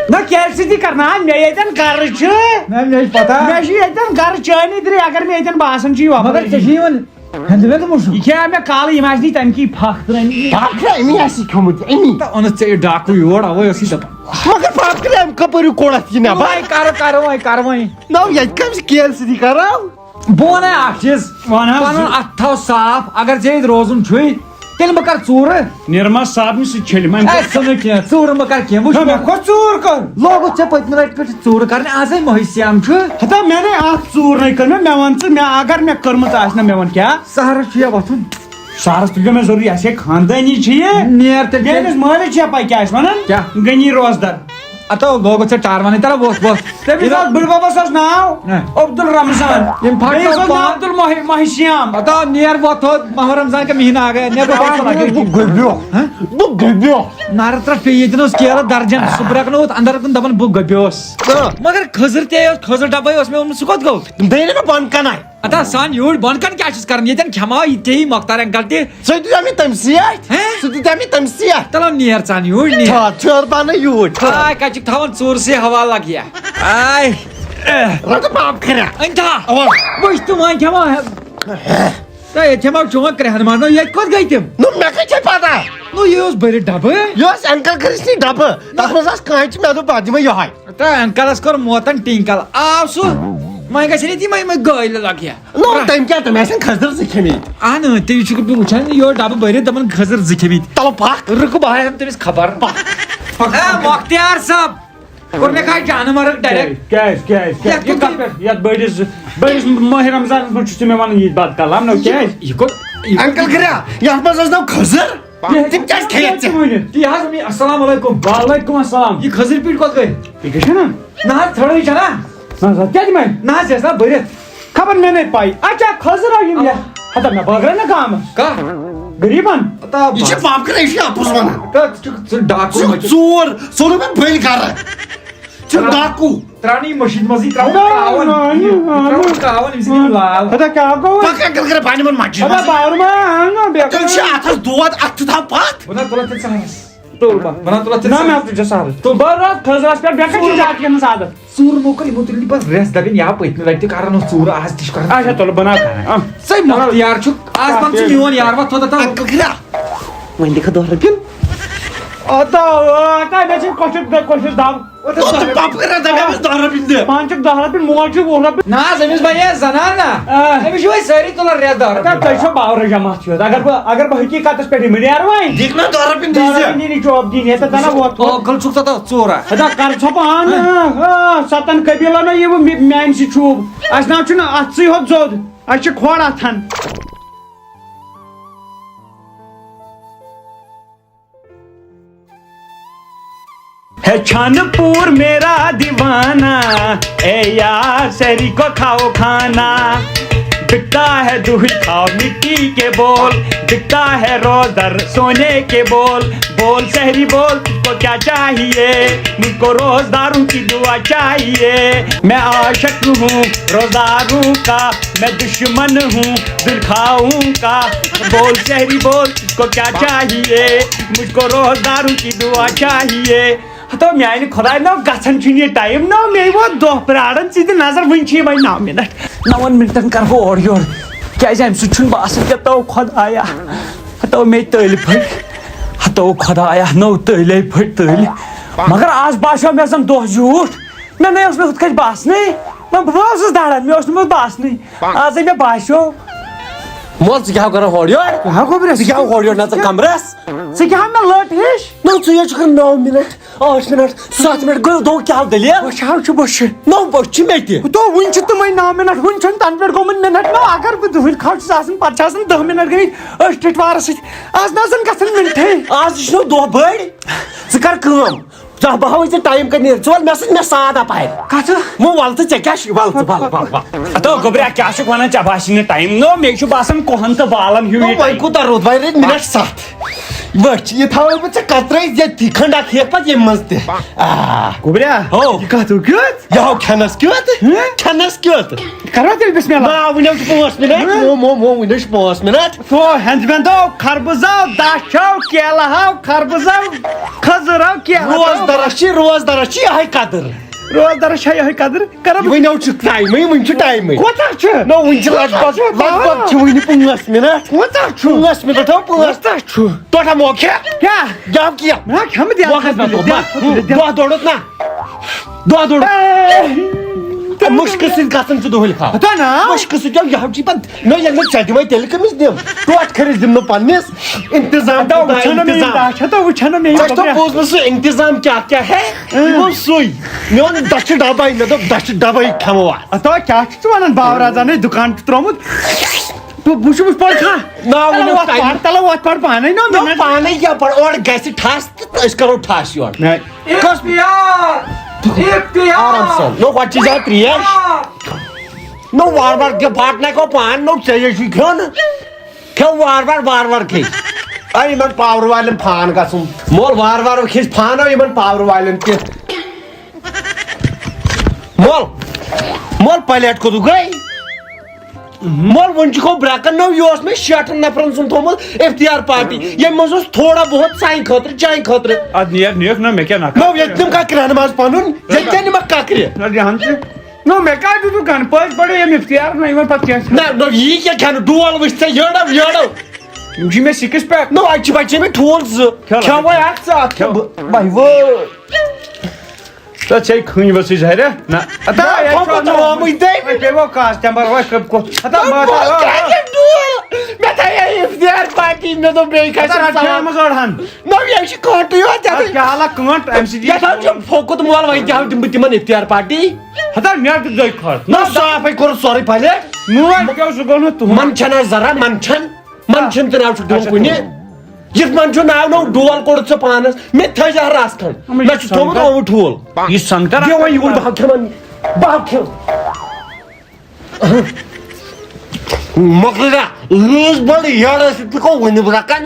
نہ، کیٛازِ ژٕ تہِ کر؟ نہ، مےٚ ییٚتٮ۪ن گرٕ چھُ۔ نہ، مےٚ چھِ پتہ۔ مےٚ چھُ ییٚتٮ۪ن گرٕ چٲنی درٕے، اگر مےٚ ییٚتٮ۪ن باسان چھُ یہِ وۄپرٕ مگر ژےٚ چھِ یِوان ہٮ۪نٛدٕ وٮ۪نٛدٕ مُشُک۔ یہِ کھیٚیہِ مےٚ کالہٕ، یِم آسہِ نہٕ تَمہِ کی پھکھ ترٲمٕتۍ۔ پاپہٕ چھُ أمی آسہِ یہِ کھیوٚمُت، أمی۔ تہٕ اوٚنُتھ ژےٚ یہِ ڈاکوٗ یور، اَوَے اوس یہِ دَپان۔ مگر پاپہٕ کَرے أمۍ کَپٲرۍ یہِ کوٚڑ اَتھ یہِ نٮ۪بر؟ وۄنۍ کَرو، کَرو وۄنۍ، کَرو وۄنۍ۔ نو، ییٚتہِ کَمہِ کیلہِ سۭتی کَرو؟ بہٕ وَنَے اَکھ چیٖز، وَن حظ۔ پَنُن اَتھٕ تھاو صاف، اگر ژےٚ ییٚتہِ روزُن چھُے، تیٚلہِ مہ کر ژوٗرٕ۔ نِرما صاحب نہِ سۭتۍ چھٔلۍ وۄنۍ۔ اے، سُہ نہٕ کینٛہہ، ژوٗرٕ مہ کر کینٛہہ۔ وٕچھ نہ، مےٚ کھوٚت ژوٗر کر۔ لوگُت ژےٚ پٔتمہِ لٹہِ پٮ۪ٹھ ژوٗرٕ کرنہِ، آزے مٔہۍ سیام چھُ۔ ہتا مےٚ نے اکھ ژوٗر نے کٔر مےٚ، مےٚ وَن ژٕ، مےٚ اگر مےٚ کٔرمٕژ آسہِ نہ، مےٚ وَن کیٛاہ؟ سہرس چھُ یا وۄتھُن۔ سہرس تُلۍزیو مےٚ ضروٗری، اَسہِ ہے خاندٲنی چھِ یہِ۔ نیر تیٚلہِ۔ میٲنِس مٲلِس چھےٚ پَے کیٛاہ چھِ وَنان؟ کیٛاہ؟ غنی روزدر۔ اتا لوگُت ژےٚ ٹار وَنٕنۍ، تَلہ وۄتھ، وۄتھ۔ تٔمِس یہِ اوس بٕڈِ بَبَس اوس ناو ہہ۔ عبدالرحمزان۔ ییٚمہِ پھاٹہِ بیٚیِس اوس ناو پان۔ عبدالماہ، ماہ شیام۔ اتا نیر وۄتھ تھوٚد، ماہ رمضان کا مہینہ آ گیا، نیر وۄتھ تھوٚد۔ بہٕ گٔبیو۔ ہہ؟ بہٕ گٔبیو۔ نارٕ ترٛٹھ پیٚیہِ ییٚتٮ۪ن اوس کیلہٕ درجن، سُہ برٛکھ نہٕ اوت اندر کُن دَپان بہٕ گٔبیوس۔ آ۔ مگر کھٔزٕر تے اوس، کھٔزٕر ڈبے اوس مےٚ اوٚنمُت، سُہ کوٚت گوٚو؟ دے نہٕ مےٚ بۄن کَنَے۔ اتا سان یوٗرۍ بۄن کَن کیٛاہ چھُس کران؟ ییٚتٮ۪ن کھٮ۪مہٕ ہاو یہِ تے یی مۄختار انکل تہِ۔ سُہ دیُت مےٚ تٔمۍ سٕے اَتھِ۔ ہہ؟ سُہ دیُت مےٚ تٔمۍ سٕے اَتھِ۔ تَلہ نیر ژان یوٗرۍ نیر۔ ٹھہر، ٹھہر، بہٕ اَنَے یوٗرۍ، ٹھہر۔ آے، کَتہِ چھُکھ تھاوان ژوٗرسٕے حوالہٕ لگہِ ہا؟ آے۔ رَٹہٕ پاپہٕ کھریا۔ أنۍ تھا۔ اَوا۔ وٕچھ تہٕ وۄنۍ کھٮ۪مہٕ ہا۔ تہٕ ییٚتہِ کھٮ۪مہٕ ہا چون کرٛٮ۪ہن منٛز، نہ ییٚتہِ کوٚت گٔے تِم؟ نہ مےٚ کَتہِ چھےٚ پَتہ؟ نہ یہِ اوس بٔرِتھ ڈَبہٕ۔ یہِ اوس انکل کھرِس نِش ڈَبہٕ۔ تَتھ منٛز آسہٕ کانچہِ، مےٚ دوٚپ بہٕ دِمَے یِہوٚے۔ تہٕ انکلس کوٚر موتن ٹِنکل۔ آو سُہ، وۄنۍ گژھِ نہٕ تِمے یِمے گٲلۍ لگہِ ہا۔ نو، تٔمۍ کیٛاہ، تٔمۍ آسن کھٔزٕر زٕ کھیٚمٕتۍ۔ اہن، تہِ چھُ بہٕ وٕچھان، یہِ اوس ڈبہٕ بٔرِتھ، دَپان کھٔزٕر زٕ کھیٚمٕتۍ۔ تَلہٕ پکھ۔ رُکہٕ بہٕ ہاویم تٔمِس خبر۔ پکھ۔ اے، مۄختیار صٲب، کوٚر مےٚ کانٛہہ جانہٕ مرگ direct۔ کیٛازِ، کیٛازِ، کیٛازِ؟ یَتھ یہِ کوٚت کَتھ پٮ۪ٹھ؟ یَتھ بٔڑِس، بٔڑِس ماہِ رمضانَس منٛز چھُ ژٕ مےٚ وَنان یہِ بَتہٕ کَلام، نو کیٛازِ؟ یہِ کوٚت، یہِ انکل گریا، یَتھ منٛز ٲس نو کھٔزٕر۔ تِم کیٛازِ کھیٚیَکھ ژےٚ؟ یہِ حظ، السلام علیکم۔ وعلیکم السلام۔ یہِ کھٔزٕر پیٖٹۍ کوٚت گٔے؟ یہِ کیٛاہ چھُنہ؟ نہ حظ، ژھرٲوٕے چھَنا؟ نہ حظ، کیٛازِ مےٚ؟ نہ حظ، یہِ ٲس نا بٔرِتھ۔ خبر مےٚ نے پَے۔ اچھا، کھٔزٕر آو یِم یَتھ۔ ہتا مےٚ بٲگرٲے نہ گامَس۔ کَتھ؟ غریٖبَن۔ ہتا یہِ چھِ بس۔ پاپہٕ کَران، یہِ چھُ اَپُز وَنان۔ تہٕ ژٕ چھُکھ، ژٕ ڈاکوٗ ژٕ چھُکھ مٔجِد۔ ژوٗر، ژوٚلُکھ مےٚ بٔلۍ گَرٕ۔ ژٕ چھُکھ ڈاکوٗ۔ ترٛاونہٕ یہِ مٔشیٖد منٛزٕے، ترٛاوُن نہ، کاوَن۔ نہ، یہِ نہ، ترٛاوُن نہ۔ کاوَن، أمِس یِن لال۔ ہتا کیٛاہ گوٚو؟ پَکھ اَنکَل کَرٕ پَنٕنہِ وَنہِ مَسجِد ہتا منٛز۔ باورٕ ما اَنہٕ بیٚیہِ تٔمِس چھِ اَتھَس دود، اَتھٕ تھاو پَتھ۔ بہٕ نہ تُلَتھ ژےٚ سَہَس۔ تُل بہٕ۔ بہٕ نہ تُلَتھ ژےٚ نہ، سَہَس۔ مےٚ تُل ژےٚ سَہَس۔ تُل بہٕ رَٹھ تھٔز رَس پٮ۪ٹھ، مےٚ کَتہِ چھِ زیادٕ کھٮ۪نَس عادت۔ ژوٗر مو کٔر یِمو تُلہِ پَتہٕ رٮ۪س دَپٕنۍ یا پٔتمہِ لَٹہِ تہِ کَرَن اوس ژوٗرٕ، آز تہِ چھُ کَران۔ اچھا، تُلہٕ بہٕ نہ کَرٕ۔ آ۔ ژٕے مۄختیار چھُکھ، آز پَن ژٕ میون یار وَتھ تھوٚد اَتھ۔ اَنکَل کھِرا، وۄنۍ دِکھا دَہ رۄپیَن۔ اَدٕ، آ، تَتھ مےٚ چھِ کۄشَر، کۄشَر دَب۔ او، ژٕ پَپ کَران دَپان أمِس دَہ رۄپیَن دِ۔ پانہٕ چھُکھ دَہ رۄپیَن، موج چھِ وُہ رۄپیہِ۔ نہ حظ، أمِس بَنے زَنان نہ۔ آ۔ أمِس چھِ وۄنۍ سٲری تُلان رٮ۪تھ دَہ رۄپیہِ۔ تَتھ تۄہہِ چھو باورٕ جماعت چھُ۔ اگر بہٕ، اگر بہٕ حقیٖقتَس پٮ۪ٹھ یِمہٕ نیرٕ وۄنۍ۔ دِکھ نہ دَہ رۄپیَن دِی دَہ زِ۔ رۄپیَن دِنی چوب دِنی، یَتھ تَتھ دَنہ ووت۔ اوکل چھُکھ تَتھ ژورا۔ ہتا کر ژھۄپہٕ ہن، آ، آ، ستن قبیلن ہا یہِ وۄنۍ مے-، میانہِ سۭتۍ چھُو۔ اَسہِ نہ حظ چھُنہٕ اَتھ سٕے ہوت زوٚد، اَسہِ چھِ کھۄڑ اَتھن۔ ہے چھانہٕ پوٗر میرا دیوانہ، اے یار سری کو کھاؤ کھانا۔ بکتا ہے دہل کھاؤ مٹی کے بول، بکتا ہے روزدر سونے کے بول۔ بول شہری بول، تجھ کو کیا چاہیے؟ مجھ کو روزداروں کی دعا چاہیے۔ میں عاشق ہوں روزداروں کا، میں دشمن ہوں دل کھاؤں کا۔ بول شہری بول، تجھ کو کیا چاہیے؟ مجھ کو روزداروں کی دعا چاہیے۔ ہتو میانہِ خداے، نو گژھان چھُنہٕ یہِ ٹایم، نو مے ووت دۄہ پراران، ژٕ دِ نظر، وٕنہِ چھِ یِمے نو منٹ۔ نون منٹن کرٕ بہٕ اورٕ یورٕ، کیازِ امہِ سۭتۍ چھُنہٕ باسان کینٛہہ۔ تو خدایا، ہتو مے تٔلۍ پھٔٹۍ، ہتو خدایا، نو تٔلۍ پھٔٹۍ تٔلۍ۔ مگر آز باسیو مےٚ زن دۄہ زیوٗٹھ۔ نہ، مےٚ اوس نہٕ ہُتھ کٲٹھۍ باسنٕے۔ نہ، بہٕ اوسُس دَران، مےٚ اوس نہٕ ہُتھ باسنٕے۔ آزے مےٚ باسیو۔ مول، ژٕ کیٛاہ کران ہورٕ یورٕ؟ کیٛاہ گوٚو برٛس؟ ژٕ کیٛاہ ہورٕ یورٕ نژان کمرس؟ ژٕ کیٛاہ مےٚ لٔٹ ہِش؟ نہ، ژٕ یے چھُکھ کران نو منٹ، ٲٹھ منٹ، ستھ منٹ، گوٚو دۄہ کیٛاہ دٔلیٖل؟ بہٕ چھا، چھُ بہٕ چھُ۔ نو، بہٕ چھُ مےٚ تہِ۔ تو وُنہِ چھُ تِمے نو منٹ، وُنہِ چھُنہٕ تنہٕ پٮ۪ٹھ گوٚمُت منٹ۔ نو، اگر بہٕ دُہٕلۍ کھاو چھُس آسان، پتہٕ چھِ آسان دَہ منٹ گٔمٕتۍ أتھۍ ٹِٹوارس سۭتۍ۔ آز نہ زن گژھن منٹے۔ آز چھُنہٕ دۄہ بٔڑۍ۔ ژٕ کر کٲم، ژٕ ہا بہاوٕے ژےٚ ٹایم کتہِ نیرِ؟ ژٕ وَل مےٚ سۭتۍ، مےٚ ساتھ اپارِ۔ کتھ؟ وۄنۍ وَل ژٕ، ژےٚ کیٛاہ چھُے؟ وَل ژٕ، وَل، وَل، وَل۔ ہتو گوٚبریا، کیٛاہ چھُکھ وَنان؟ ژےٚ باسہِ نہٕ ٹایم؟ نو، مےٚ چھُ باسان کۄہن تہٕ بالن ہیوٗ یہِ وۄنۍ ٹایم۔ کوٗتاہ روٗد؟ وۄنۍ روٗدۍ مِنٹ ستھ۔ وٕچھ، یہِ تھاوَے بہٕ ژےٚ کترٲیِتھ ییٚتی، کھنڈا کھیٚکھ پتہٕ ییٚمہِ منٛز تہِ۔ آ۔ گوٚبریا، ہو۔ یہِ کتھ ہیوٗ کیُتھ؟ یہِ ہاو کھٮ۪نس کیُتھ؟ ہہ؟ کھٮ۪نس کیُتھ؟ کرو تیٚلہِ بسم اللہ۔ نا، وٕنہِ حظ چھِ پانٛژھ مِنٹ۔ ہہ؟ مو، مو، مو، وٕنہِ حظ چھِ پانٛژھ مِنٹ۔ تو ہٮ۪نٛد وٮ۪نٛدو، خربٕزو، داچھو، کیلہٕ ہو، خربٕزو، کھٔزٕرو، کیلہٕ ہو۔ روزدرس چھِ، روزدرس چھِ یِہوٚے قدٕر۔ روزدرس چھےٚ یِہوٚے قدٕر۔ کرو یہِ وٕنہِ حظ چھُ ٹایمٕے، وٕنہِ چھُ ٹایمٕے۔ کوتاہ چھُ؟ نہ، وٕنہِ چھِ لگ بگ، کوتاہ چھُ؟ لگ بگ چھِ وٕنہِ پانٛژھ مِنٹ۔ کوتاہ چھُ؟ پانٛژھ مِنٹ، ہو، پانٛژھ۔ کوتاہ چھُ؟ ٹوٹھا موقع۔ کیٛاہ؟ گٮ۪و کیٛاہ؟ نہ، کھٮ۪مہٕ دِیٛاہ موقعس نہ کھٮ۪مہٕ تو، دِیٛاہ ما؟ کھٮ۪مہٕ دِیٛاہ۔ دۄہ دوٚرُتھ نہ؟ دۄہ دوٚرُتھ۔ اے۔ مُشکہٕ سۭتۍ گژھان چھُ دُہٕلۍ کھاو۔ ہتا نا۔ مُشکہٕ سۭتۍ گٮ۪و یہِ ہاو چھُ پتہٕ۔ نہ، ییٚلہِ نہٕ ژےٚ دِمے، تیٚلہِ کٔمِس دِم؟ ٹوٹھ کھٔرِس دِمہٕ نہٕ پننِس۔ انتظام ہتا کوٗتاہ وٕچھو نہ مےٚ یِم انتظام۔ داچھ، ہتا وٕچھو نہ مےٚ یِم ژےٚ چھُ گوٚبریا۔ بوٗزمُت سُہ انتظام کیٛاہ کیٛاہ ہے؟ یہِ ہاں۔ گوٚو سُے۔ مےٚ ووٚن دَچھِ ڈبے، مےٚ دوٚپ دَچھِ ڈبے کھٮ۪مو اَتھ۔ ہتا کیٛاہ چھُکھ ژٕ وَنان؟ باورازا نے دُکان چھُ ترٛوومُت۔ تو بہٕ چھُس پَتہٕ کھا۔ نا، تَلہٕ ؤنِو وۄتھ ٹایم۔ پَر، تَلہٕ وۄتھ پَر پانَے نا، نہ، مِنَٹ۔ پانَے کیٛاہ پَر، اورٕ گژھِ ٹھَس تہٕ أسۍ کَرو ٹھَس یورٕ۔ نہ۔ اختیار! اختیار! آرام سان۔ نو، وۄتھ چھِ زیادٕ ترٛیش۔ اختیار! نو، وارٕ وارٕ کیٛاہ پھاٹنَے گوٚو پان، نو، ژےٚ یے چھُے کھیوٚن۔ کھیوٚو وارٕ وارٕ، وارٕ وارٕ کھے۔ اَے، یِمَن پاورٕ والٮ۪ن پھان گژھُن۔ مول، وارٕ وارٕ کھیٚیہِ پھان، اَو یِمَن پاورٕ والٮ۪ن تہِ۔ مول، مول، پلیٹ کوٚت گٔے؟ مول، وۄنۍ چھُ گوٚو برٛکن نو، یہِ اوس مےٚ شیٹھن نفرن سُنٛد تھوٚومُت افطیار پارٹی، ییٚمہِ منٛز اوس تھوڑا بہت سانہِ خٲطرٕ، چانہِ خٲطرٕ۔ ادٕ نیر، نیکھ نہ، مےٚ کیٛاہ نہ نو، ییٚتہِ نِم کاکرِ نماز پنُن، ییٚتہِ کیٛاہ نِمکھ کاکرِ؟ نہ، یہِ ہن تہِ۔ نو، مےٚ کتہِ دیُتُکھ گنہٕ پٲٹھۍ پڑے ییٚمہِ افطیار نہ یِمن پتہٕ کینٛہہ۔ نہ، نو، یی کیٛاہ کھٮ۪نہٕ؟ ڈول وٕچھ ژےٚ، یٔڑو، یٔڑو۔ یِم چھِ مےٚ سِکِس پیک۔ نو، اَتہِ چھِ بچے مےٚ ٹھوٗل زٕ۔ کھٮ۪و لگے۔ کھٮ۪وے اکھ ژٕ، اکھ کھٮ۪و۔ کھٮ۪و بہٕ۔ بھائی، وٲے۔ ژٕ چھے کھٕنۍ ؤژھٕج ہرے؟ نہ۔ اتا، نہ، یے تھوٚو چھُ پتہٕ نہٕ آمٕے تٔمۍ۔ ہے، پیٚیہِ وۄنۍ کاس تمبر، وۄنۍ کٔم کو-، ہتا، نہ، ماتا، بہٕ آ، آ۔ کیٛازِ ڈُل؟ مےٚ تھایے افطیار پارٹی، مےٚ دوٚپ بیٚیہِ کھسن اتا، سلام۔ کھٮ۪مہٕ زٔڑ ہن۔ نہ، یہِ چھِ کھٲنٛٹٕے یوت، یَتھ اَتھ کیٛاہ حالہ کٲنٛٹھ، اَمہِ سۭتۍ یہِ یَتھ حظ چھُ پھوٚکُت مول، وۄنۍ کیٛاہ دِمہٕ بہٕ تِمن افطیار پارٹی؟ ہتا، مےٚ تہِ دۄیہِ کھۄر۔ نہ، صافٕے کوٚرُتھ سورُے پھلہِ۔ میون کیٛاہ اوس گوٚمُت تُہُنٛد؟ من چھَنہ ذرا، من چھَن۔ من چھُنہٕ تہِ ناو چھُکھ دِوان اچھا، کُنہِ۔ ٹھیٖک۔ یِتھ من چھُ ناو نو ڈول کوٚڑُتھ ژےٚ پانس۔ مےٚ تہِ تھٲے زِ ہا رس کھنٛڈ۔ یِمَن مےٚ چھُ تھوٚومُت سنٛگتر۔ اوٚوُے ٹھوٗل۔ یہِ سنٛگتر دِ وۄنۍ یور بہٕ ہا کھٮ۪من۔ بہٕ ہا کھٮ۪مہٕ۔ مۄکلہِ نا۔ لٲز بٔڑ یٔڑ ٲسِتھ تہِ گوٚو وُنہِ برٛکن۔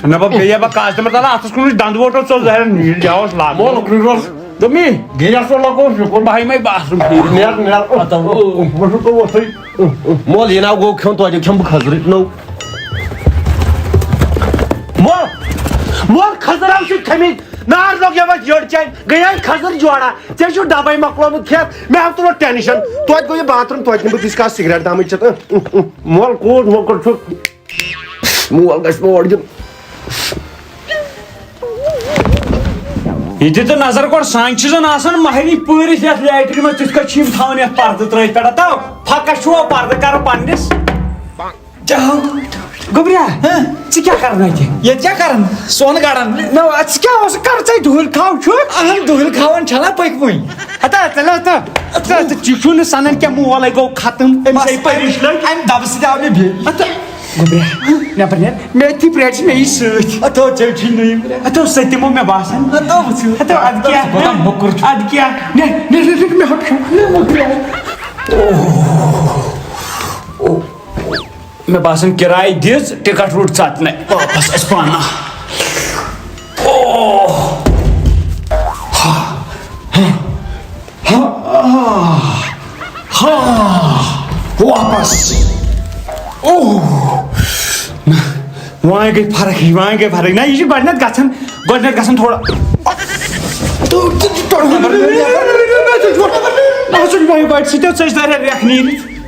نہ بہٕ بیٚیہِ بہٕ کاسٹمر تَلہٕ اَتھَس کُن دَنٛد ووٹ اوس ژوٚل ظٲہِر نیٖرۍ جاوَس لاگُن۔ مول، کُنہِ روٚس۔ دوٚپمی؟ گٔیَس وۄنۍ لۄکُٹ شُکُر۔ بہٕ ہاے مَے باسُن ٹھیٖک۔ نیر، نیر۔ اَتھ ہا ووٚتھُے۔ مول، یہِ ناو گوٚو کھیوٚن، توتہِ کھٮ۪مہٕ بہٕ کھٔزرٕچ نٔو۔ مول، مول، کھٔزٕر ہاو چھِ کھٔمٕتۍ۔ نار لوٚگ یَوَس یٔڈ چانہِ۔ گٔیے کھٔزٕر جوڑا۔ ژےٚ چھُ ڈَبَے مۄکلومُت کھٮ۪تھ۔ مےٚ ہاو تُلُتھ ٹٮ۪نشَن۔ توتہِ گوٚو یہِ باتھ روٗم، توتہِ نِمہٕ بہٕ تِژھ کانٛہہ سِگریٹ دامٕے چٮ۪تھ۔ مول کوٗت مۄکُر چھُ۔ مول گژھِ اور دیُن۔ یہِ تہِ تہٕ نظر گۄڈٕ سانہِ چھِ زَن آسان مَہرِنۍ پٲرِتھ یَتھ لیٹرِ منٛز، تِتھ کٔنۍ چھِ یِم تھاوان یَتھ پردٕ ترٲوِتھ پٮ۪ٹھ۔ ہتا، پھکس چھُ وۄنۍ پردٕ کرُن پننِس۔ گوٚبریا، ہہ؟ ژٕ کیٛاہ کران اَتہِ؟ ییٚتہِ کیٛاہ کران؟ سۄن کڑان۔ نہ، ژٕ کیٛاہ اوسُکھ کران؟ ژےٚ دُہٕلۍ کھاو چھُکھ؟ اہن، دُہٕلۍ کھاوان چھَنا پٔکۍ وٕنۍ۔ ہتا، ژٕ لہ، ژٕ، ژٕ، ژٕ، ژٕ چھُکھ نہٕ سنان کینٛہہ، مولے گوٚو ختم۔ أمِس بس، آیہِ پریشٲنی۔ اَمہِ دبہٕ سۭتۍ آو مےٚ بیٚیہِ۔ ہتا، گوٚبریا، نٮ۪بر نیر۔ مےٚ أتھی پریڈ چھِ مےٚ یہِ سۭتۍ۔ ہتو، ژےٚ چھُے نہٕ یہِ۔ ہتو، سۄ تہِ دِمو مےٚ باسان۔ ہتو، وٕچھِو۔ ہتو، اَدٕ کیٛاہ؟ کوٗتاہ موٚکُر چھُ۔ اَدٕ کیٛاہ؟ نیر، نیر، نیر، نیر، مےٚ ہۄٹ کھیوٚو۔ نیر، مےٚ ہۄٹ کھیوٚو۔ مےٚ باسان، کِراے دِژ، ٹکٹ روٚٹ ژٹنَے۔ واپس ٲسۍ پانہٕ۔ اوہ۔ ہا۔ ہا۔ ہا۔ واپس۔ اوہ۔ نہ، وۄنۍ گٔے فرق، وۄنۍ گٔے فرق۔ نہ، یہِ چھِ گۄڈٕنٮ۪تھ گژھان، گۄڈٕنٮ۪تھ گژھان تھوڑا۔ نہ، سُہ چھُ وۄنۍ گۄڈٕ سۭتۍ ژٔج دارِ ریکھ نیٖرِتھ۔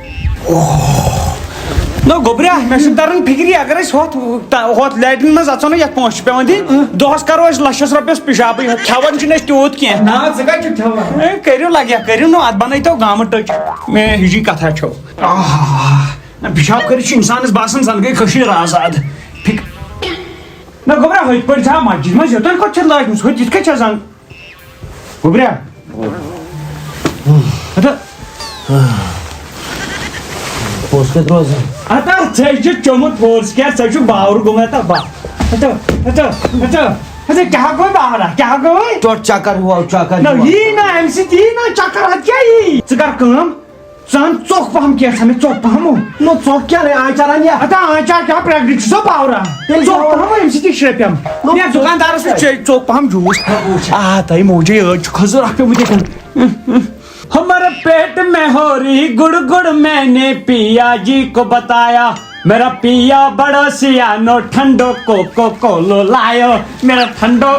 نہ گوٚبریا، مےٚ چھُنہٕ تران فِکری، اگر أسۍ ہۄتھ، ہۄتھ لیٹرِن منٛز اَژو نہ، یَتھ پونٛسہٕ چھِ پٮ۪وان دِنۍ، دۄہَس کَرو أسۍ لَچھَس رۄپیَس پِشابٕے یوت، کھٮ۪وان چھِنہٕ أسۍ تیوٗت کینٛہہ۔ نہ، ژٕ کَتہِ چھُکھ کھٮ۪وان؟ اے، کٔرِو لَگیا، کٔرِو نہٕ، اَتھ بَنٲیتو گامہٕ ٹٔچ۔ مےٚ ہِجی کَتھا چھو۔ آہ، نہ، پِشاب کٔرِتھ چھُ اِنسانَس باسان زَن گٔے کٔشیٖر آزاد۔ فِک-، نہ گوٚبرا، ہُتھ پٲٹھۍ چھا مَسجِد منٛز یوٚتَن کوٚت چھَتھ لٲجمٕژ، ہُتہِ یِتھ کٔنۍ چھَس زَن؟ گوٚبریا۔ ہتا۔ پوٚز کَتہِ روزان؟ ہتا، ژےٚ چھُ چوٚمُت پوٚز کیٛاہ؟ ژےٚ چھُ باورٕ گوٚمُت ہتا با-، ہتا، ہتا، ہتا، ہتا، کیٛاہ گوٚو باورا؟ کیٛاہ گوٚو؟ ژوٚٹ چکر ہیوٗ آو، چکر نہ، ہیوٗ آو۔ یی نہ، اَمہِ سۭتۍ یی نہ چکر، اَدٕ کیٛاہ یی؟ ژٕ کر کٲم، ژٕ اَن ژوٚک پَہَم کینٛژھا، مےٚ ژوٚک پَہَم۔ نہ، ژوٚک کیٛاہ لے، آنچار اَن یا؟ ہتا، آنچار کیٛاہ، pregnant چھُ سا باورا؟ تیٚلہِ ژوٚک کیٛاہ؟ پَہَم، اَمہِ سۭتۍ یی شرٛپٮ۪م۔ نہ، یا دُکاندارَس نِش چے ژوٚک پَہَم juice۔ آ، تۄہہِ موجے ٲدۍ چھُ کھٔزٕر اَکھ پیوٚمُت ییٚتٮ۪ن۔ ہمارے پیٹ میں ہو رہی گڑ گڑ، میں نے پیا جی کو بتایا، میرا پیا بڑا سیانو ٹھنڈو کوکو کولو لایو، میرا ٹھنڈو۔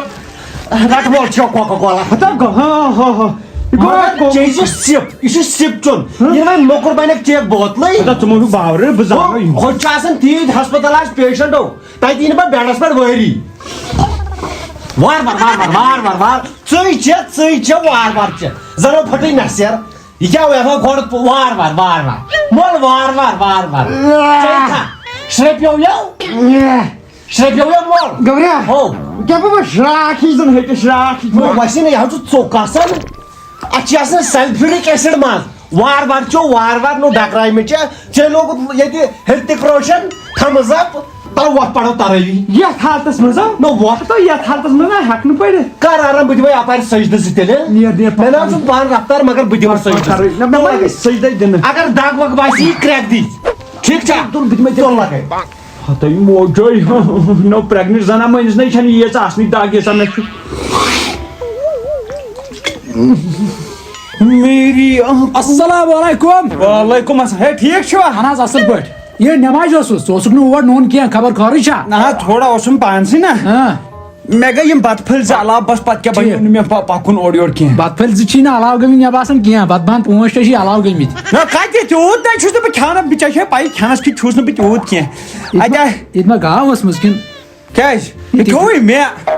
رٹ وول چھو کوکو کولا۔ ہتا گو-، ہاں، ہاں، ہاں۔ یہِ گوٚو مگر کوکو۔ چیٚیہِ زِ sip، یہِ چھُ sip چیوٚن۔ ہاں۔ یہِ وۄنۍ موٚکُر بنٮ۪کھ چیٚکھ بوتلٕے۔ ہتا ژٕ مہٕ ہُہ باورٕ، بہٕ زانو یہِ۔ ہُہ چھُ آسان تیٖتۍ ہسپتال آسہِ patientو، تتہِ یِنہٕ پتہٕ bedس پٮ۪ٹھ وٲری۔ وار وار، وار وار، وار وار، وار۔ ژٕے چےٚ، ژٕے چےٚ، وار وار چےٚ۔ زنو پھٹٕے نصیر۔ یہِ کیٛاہ وَنان؟ گۄڈٕ وار وار، وار وار۔ مول وار وار، وار وار۔ ژٕ کھا۔ شرٛپیو یو۔ شرٛپیو یو مول۔ گوٚبریا۔ ہو۔ کیٛاہ پَتہٕ شراکھ ہِش زَن ہیٚکہِ شراکھ ہِش۔ نہ، وَسہِ نہٕ، یہِ حظ چھُ ژوٚک آسان۔ اَتھ چھِ آسان sulfuric acid منٛز۔ وار وار چیٚو، وار وار نوٚو ڈکراے مےٚ چےٚ۔ ژےٚ لوگُت ییٚتہِ ہرتِک روشن، thumbs up۔ تَلہٕ وۄتھ پَرو تَرٲوی۔ یَتھ حالتس منٛز ہا؟ نہ وۄتھ۔ تہٕ یَتھ حالتس منٛز ہا ہٮ۪کہٕ نہٕ پٔرِتھ۔ کر آرام، بہٕ دِمے اپارِ سجدٕ زٕ تیٚلہِ۔ نیر، نیر، مےٚ نہ حظ چھُنہٕ پان رفتار، مگر بہٕ دِمے سجدٕ۔ نہ، مےٚ ما گژھِ سجدے دِنہٕ۔ اگر دگ وگ باسہِ، یہِ کرٛٮ۪کھ دِتھ۔ ٹھیٖک چھا؟ تُل، بہٕ دِمے ژےٚ۔ تُل لگے۔ ہتٲے موجے۔ نو pregnant زنان مٲنِس نَے چھَنہٕ ییٖژ آسنٕے دگ، ییٖژاہ مےٚ چھُ۔ میری آنکھ۔ السلام علیکم۔ وعلیکم السلام۔ ہے، ٹھیٖک چھُوا؟ اہن حظ، اصل پٲٹھۍ۔ یہِ نٮ۪مازِ اوسُس، ژٕ اوسُکھ نہٕ اور نوٚن کینٛہہ، خبر خٲرٕے چھا؟ نہ حظ، تھوڑا اوسُم پانسٕے نا۔ ہاں۔ مےٚ گٔے یِم بتہٕ پھٔلۍ زٕ علاوٕ، بس پتہٕ کیٛاہ بنیو ٹھیٖک۔ نہٕ مےٚ پ-، پکُن اورٕ یورٕ کینٛہہ۔ بتہٕ پھٔلۍ زٕ چھی نہٕ علاوٕ گٔمٕتۍ، مےٚ باسان، کینٛہہ۔ بتہٕ بنٛد پانٛژھ شےٚ چھی علاوٕ گٔمٕتۍ۔ نہ، کتہِ تیوٗت نہ چھُس نہٕ بہٕ کھٮ۪وان، بہٕ ژےٚ چھے پَیی، کھٮ۪نس کیُتھ چھُس نہٕ بہٕ تیوٗت کینٛہہ۔ ییٚتہِ اَتہِ ما، آ-، ییٚتہِ ما گاو ٲسمٕژ کِنہٕ؟ کیٛازِ؟ یہِ کھیوٚوُے مےٚ۔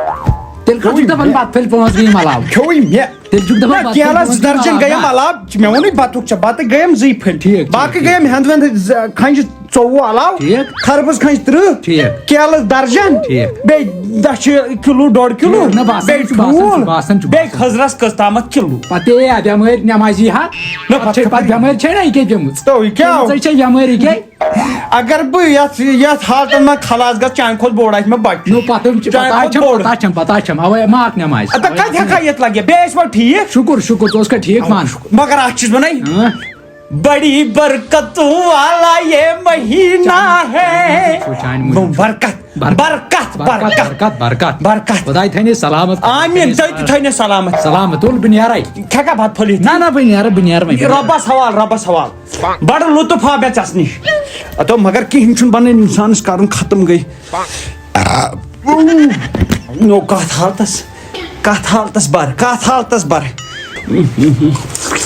تیٚلہِ کَتھ چھُکھ دَپان بَتہٕ پھٔلۍ پانٛژھ گٔیِم علاوٕ؟ کھیوٚوُے مےٚ۔ تیٚلہِ چھُکھ دَپان نہ، بَتہٕ کینٛہہ پھٔلۍ نہ، پانٛژھ زٕ گٔیِم درجن علاوٕ، گٔیِم نہ؟ علاوٕ۔ مےٚ ووٚنُے بَتُک ژےٚ، بَتہٕ گٔیِم زٕے پھٔلۍ۔ ٹھیٖک، ٹھیٖک، باقٕے ٹھیٖک۔ گٔیِم ہٮ۪نٛد وٮ۪نٛد زٕ، کھَنٛجہِ ژوٚوُہ علاوٕ۔ ٹھیٖک۔ خربٕز کھَنٛجہِ تٕرٛہ۔ ٹھیٖک۔ کیلہٕ درجن۔ ٹھیٖک۔ بیٚیہِ دَچھِ کِلوٗ، ڈۄڈ کِلوٗ۔ ٹھیٖک۔ نہ، باسان بیٚیہِ چھُ، باسان چھُ، ٹھوٗل۔ باسان چھُ، بیٚیہِ باسان چھُ۔ خٔزرَس کٔژ تامَتھ کِلوٗ۔ پَتہٕ پیٚیہِ اَتھ بٮ۪مٲرۍ نٮ۪مازی ہا۔ نہ، پَتہٕ چھے پَتہٕ پَتہٕ بٮ۪مٲرۍ چھے نہ یہِ کیٛاہ گٔمٕژ؟ تو یہِ کیٛاہ؟ ژےٚ چھے بٮ۪مٲرۍ یہِ کیٛاہ؟ اگر بہٕ یتھ، یتھ حالتن منٛز خلاص گژھٕ، چانہِ کھۄتہٕ بوٚڑ آسہِ مےٚ بچہِ۔ نو، پتہٕ چھُ، چانہِ پتہٕ کھۄتہٕ چھَم، بوٚڑ۔ پتہٕ چھَم، پتہٕ چھَم، اَوَے مارکھ نٮ۪مازِ۔ اَدٕ کَتہِ ہٮ۪کہٕ ہا یِتھ لگہِ؟ بیٚیہِ ٲسۍ وۄنۍ ٹھیٖک۔ شُکُر، شُکُر، ژٕ اوسکھا ٹھیٖک پانہٕ؟ مگر اَتھ چھُس بہٕ نَے۔ اۭں۔ بڑی برکتوں والا یہ مہینہ ہے۔ وٕچھ چانہِ موٗجوٗب۔ برکت، برکت، برکت، برکت، برکت۔ برکت، برکت، برکت۔ خداے تھٲینَے سلامت۔ آمیٖن۔ تُہۍ تہِ تھٲینَے سلامت۔ سلامت۔ تُل، بہٕ نیرَے۔ کھٮ۪کھا بَتہٕ پھٔلِتھ؟ نہ، نہ، بہٕ نیرٕ، بہٕ نیرٕ وۄنۍ۔ رۄبَس حوال، رۄبَس حوال۔ بڑٕ لطف آو مےٚ ژَس نِش۔ ہتو مگر کِہیٖنۍ چھُنہٕ بَنان، اِنسانَس کَرُن ختم گٔے۔ نو کَتھ حالتَس، کَتھ حالتَس بَر، کَتھ حالتَس بَر۔